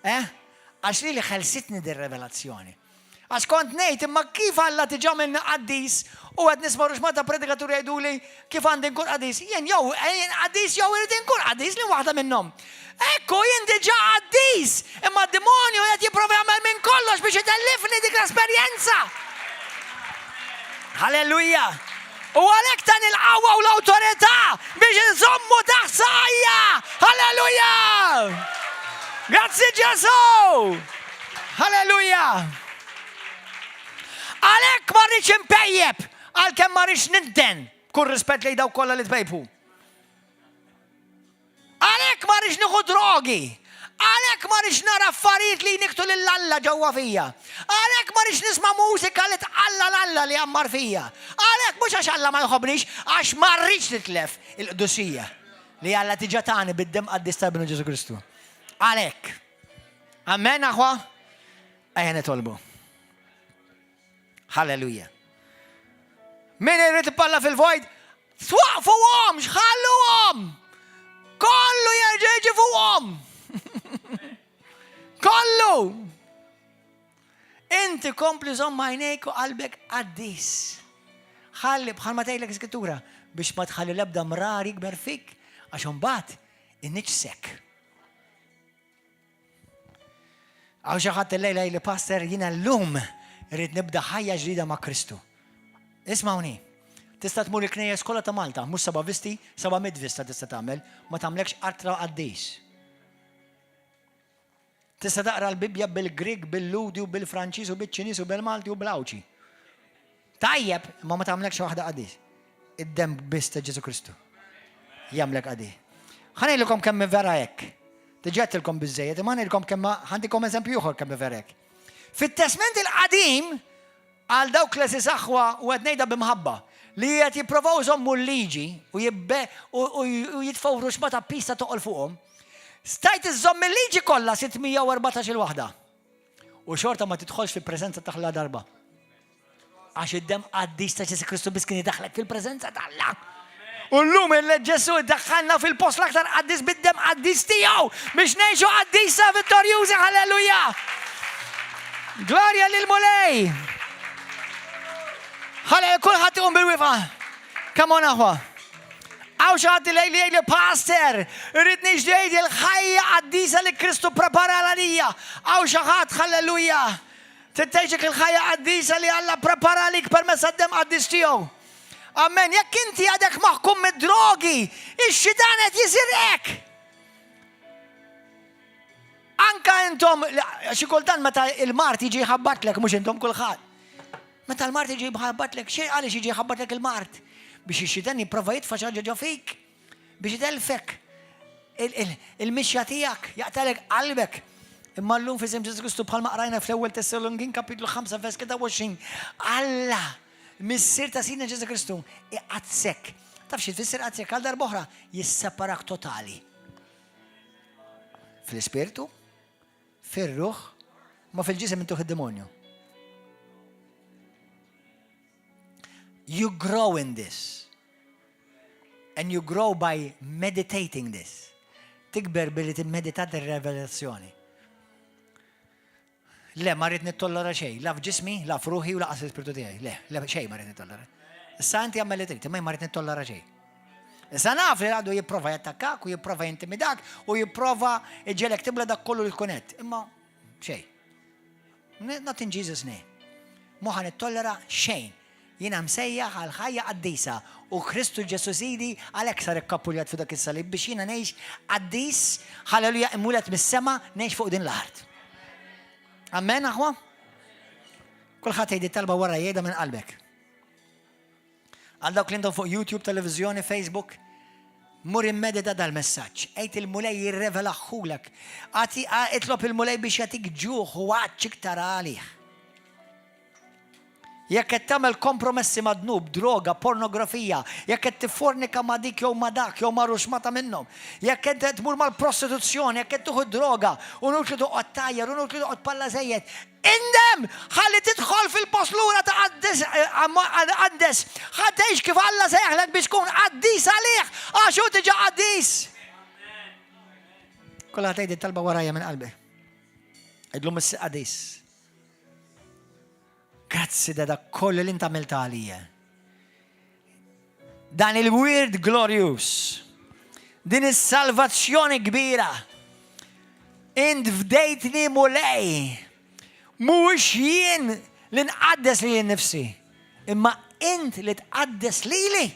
Eh? Għax li li ħelsitni dir rivelazzjoni. Għax kont ngħid imma kif Alla diġà għamilni qaddis u qed nisma' ruxmata predikaturi jgħiduli kif għandi nkun qaddis. Jien jew jien qaddis jew irid inkun qaddis li waħda minnhom. Ekku jien diġà qaddis, imma d-demonju qed jipprova jagħmel minn kollox biex itellifni dik l-esperjenza. Halleluja! U għalhekk tani l-qawwa u l-awtorità biex inżommu taħt saqajja! Halleluja! Grazzi Ġesù! Halleluja! Għalhekk ma rridx impejjeb għalkemm ma rridx ninten kull rispett lejn dawk kollha li tpejpu. Għalhekk ma rridx nieħu drogi. Għalhekk ma rridx nara affarijiet li jnikktu lil Alla ġewwa fija. Għalhekk ma rridx nisma' mużika li tqalla' 'l Alla li jgħammar fija. Għalhekk mhux għax Alla ma jħobbnix, għax ma rridx nitlef il-qdusija li Alla diġà tani bid-demm qaddis ta' Ibnu Ġesù Kristu. Għalhekk. Amen, aħwa? Ejja nitolbu. Halleluja. Min irid ipalla fil-vojt, twaqqfuhomx, ħalluhom! Kollu jerġa' jiġi fuqhom! Kollu! Inti kompli żomm għajnejk u qalbek qaddis. Ħalli bħalma tgħidlek skrittura, biex ma tħalli l-ebda mrar jikber fik, għax imbagħad iniġsek. Hawn xi ħadd illejla li pastor jiena llum irrid nibda ħajja ġdida ma' Kristu. Ismawni, tista' tmur il-knejjes kollha ta' Malta, mhux seba' visti, 700 vista tista' tagħmel, ma tagħmlekx qatra qaddis. Tista' taqra l-Bibbja bil-Grieg, bil-Lhudi u bil-Franċiż u biċ-Ċiniż u bil-Malti u bl-Għawdxi. Tajjeb, ma ma tagħmlekx waħda qaddis. Id-demm biss ta' Ġesu Kristu. Jagħmlek qaddis. Ħa ngħidilkom kemm vera hekk. Diġà għedtilkom biżejjed, imma ngħidilkom kemm ħantikom eżempju ieħor kemm vera hekk. Fit-Testment il-Qadim għal dawk l saħwa u qed ngħidha b'imħabba li qed jipprovaw iżommu l-liġi u jibbe u jitfgħu ruxma ta' pista toqol fuqhom. Stajt iżżomm il-liġi kollha 614 il-waħda. U xorta ma tidħolx fil-preżenza ta' Alla darba. Għax id-demm qaddis ta' Ġesu Kristu biss kien idaħlek fil-preżenza ta' Alla. U llum il Ġesu daħħalna fil-post l-aktar qaddis bid-demm qaddis tiegħu biex ngħixu qaddisa vittorjużi, halleluja! Glorja lil Mulej! Ħalli kulħadd iqum bil-wieqfa. Come on aħwa. Hawn xi ħadd li jgħid pastor, irrid ngħix il-ħajja qaddisa li Kristu prepara għalija. Hawn xi ħadd, halleluja. Trid tgħix il-ħajja qaddisa li Alla prepara għalik permezz tad-demm qaddis tiegħu. Amen. Jekk inti għadek maħkum mid-drogi, ix-xitan qed jisirqek. Anka intom, xi kultant meta il-mard jiġi jħabbatlek, mhux intom kulħadd. Meta l-mard jiġi jħabbatlek, xejn għaliex jiġi jħabbatlek il-mard? Biex ix-xitan jipprova jitfa' xi ħaġa ġo fik, biex itelfek il-mixja tiegħek, jaqtalek qalbek. Imma llum f'isem Ġesu Kristu bħalma qrajna fl-ewwel Tessalonikin kapitlu 5 vers 23, Alla, Missier ta' Sidna Ġesu Kristu, iqadsek. Taf xi tfisser qadsek għal darb'oħra jisseparak totali. Fl-ispirtu, fir-ruħ, ma fil-ġisem intuh id-demonju. You grow in this. And you grow by meditating this. Tikber billi timmedita dir-revelazzjoni. Le, ma rrid nittollera xejn, la f'ġismi, la f'ruħi u laqas l-ispirtu tiegħi. Le, le xejn ma rrid nittollera. Issa inti għamel li trid, imma ma rrid nittollera xejn. Issa naf li għadu jipprova jattakkak u jipprova jintimidak u jipprova iġelek tibla dak kollu li tkun qed. Imma xejn. Not in Jesus name. Mhu ħa nittollera xejn. Jiena msejjaħ għal ħajja qaddisa u Kristu Ġesù Sidi għalhekk sar ikkapuljat fuq dak is-salib biex jiena ngħix qaddis, halleluja, imwieled mis-sema, ngħix fuq din l-art. Amen, aħwa? Kulħadd jgħid it-talba wara jgħidha minn qalbek. Għal dawk li intom fuq YouTube, televiżjoni, Facebook, mur immedita dal-messaġġ. Għid il-Mulej jirrevelaħulek. Għati itlob il-Mulej biex jagħtik ġuħ u għatx iktar għalih. Jekk qed tagħmel kompromessi ma' dnub, droga, pornografija, jekk qed tiffornika ma' dik jew ma' dak jew ma' ruxmata minnhom, jekk qed tmur mal-prostituzzjoni, jekk qed tieħu d-droga, u inutli toqgħod tgħajjar, u inutli toqgħod palla żejjed, indem! Ħalli tidħol fil-post lura ta' qaddes, qaddes. Ħa tgħix kif Alla sejjaħlek biex tkun qaddis għalih, għax hu diġà qaddis. Kulħadd jgħid it-talba warajja minn qalbi. Idlu miss qaddis. Grazzi da dak kollu li inta għalija. Dan il-wirt glorjus, din is-salvazzjoni kbira. Int fdejtni Mulej, mhuwiex jien li nqaddes lili nnifsi, imma int li tqaddes lili.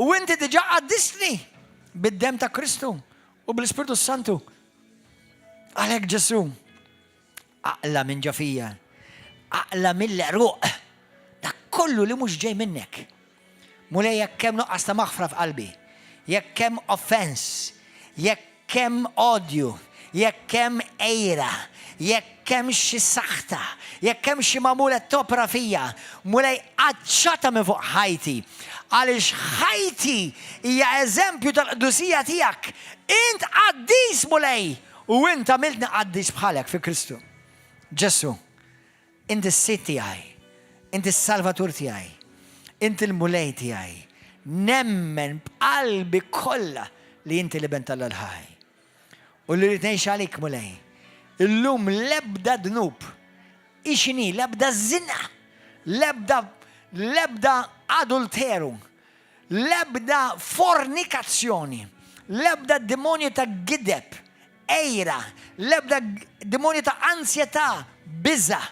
U inti diġà qaddistni bid-demm ta' Kristu u bl-Ispirtu Santu. Għalhekk Ġesù, Aqla' minn ġo fija, aqla' mill-għeruq dak kollu li mhux ġej minnek. Mulej jekk hemm nuqqas ta' maħfra f'qalbi, jekk hemm offense, jekk hemm odju, jekk hemm għira, jekk hemm xi saħta, jekk hemm xi magħmul qed topra fija, Mulej qaċċatha minn fuq ħajti. Għaliex ħajti hija eżempju tal-qdusija tiegħek. Int qaddis, Mulej! U int għamiltni qaddis bħalek fi Kristu. Ġesù, inti s-Sid tiegħi, inti s-Salvatur tiegħi, inti l-Mulej tiegħi. Nemmen b'qalbi kollha li inti l-Iben t'Alla l-ħaj. U li rrid ngħix għalik, Mulej. Illum l-ebda dnub, hi x'inhi, l-ebda żina, l-ebda l-ebda adulteru, L-ebda fornikazzjoni, l-ebda demonju ta' gideb, għira, l-ebda demonju ta' ansjetà, biża',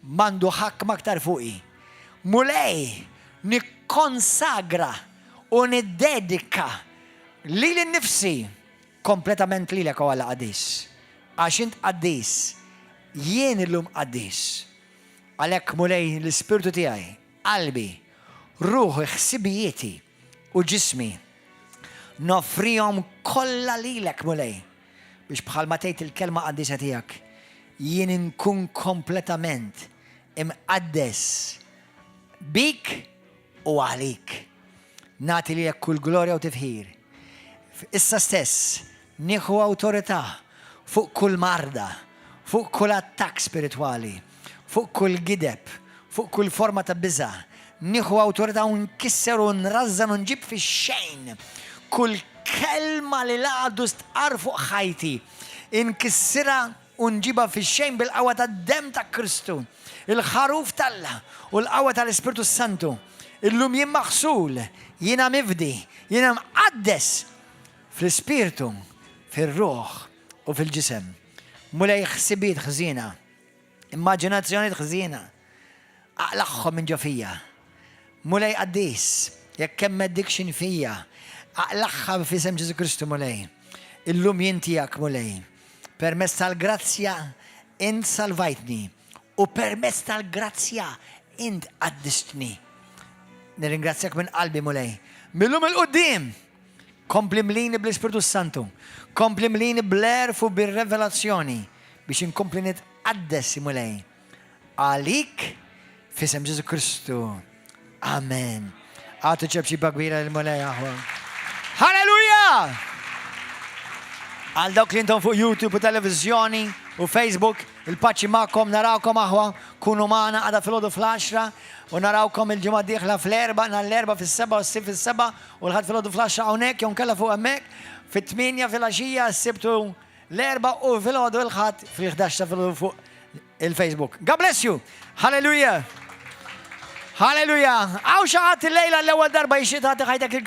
m'għandu ħakma aktar fuqi. Mulej, nikkonsagra u niddedika lili nnifsi kompletament lilek o Alla qaddis. Għax int qaddis, jien illum qaddis. Għalhekk Mulej l-ispirtu tiegħi, qalbi, ruħi, ħsibijieti u ġismi noffrihom kollha lilek Mulej biex bħalma tgħid il-kelma qaddisa tiegħek jien inkun kompletament imqaddes bik u għalik. Nagħti lilek kull glorja u tifħir. Issa stess nieħu awtorità fuq kull marda, fuq kull attakk spiritwali, fuq kull gideb, fuq kull forma ta' biża'. Nieħu awtorità u nkisser u nrażżan u nġib fix-xejn kull kelma li l-għadu stqarr fuq ħajti. Inkissirha u nġibha fix-xejn bil-qawwa tad-demm ta' Kristu, il-Ħaruf t'Alla, u l-qawwa tal-Ispirtu s-Santu. Illum jien maħsul, jiena mifdi, jiena mqaddes fl-ispirtu, fir-ruħ u fil-ġisem. Mulej ħsibijiet ħżiena, immaġinazzjonijiet ħżiena, aqlagħhom minn ġo fija. Mulej qaddis, jekk hemm addiction fija, aqlagħha f'isem Ġesù Kristu Mulej. Illum jien tiegħek Mulej. Permezz tal-grazzja int salvajtni u permezz tal-grazzja int qaddistni. Nirringrazzjak minn qalbi Mulej. Millum 'il quddiem kompli mlini bl-Ispirtu Santu, kompli mlini bl-għerf u bir-revelazzjoni biex inkompli nitqaddes Mulej. Għalik f'isem Ġesù Kristu. Amen. Agħtu ċapċipa kbira lill-Mulej aħwa. Halleluja! Għal dawk li intom fuq YouTube u televizjoni u Facebook, il-paċi magħkom, narawkom aħwa, kunu magħna għada filgħodu fl-10 u narawkom il-ġimgħa dieħla fl-4, nhar l-Erbgħa fis-7 u s-Sibt fis-7 u l-Ħadd filgħodu fl-10 hawnhekk jew nkella fuq hemmhekk fit-8 filgħaxija s-Sibt u l-Erbgħa u filgħodu l-Ħadd fil-11 ta' filgħodu fuq il-Facebook. God bless you! Hallelujah! Hallelujah! Hawn xi ħadd illejla l-ewwel darba jixtieq tagħti ħajtek lil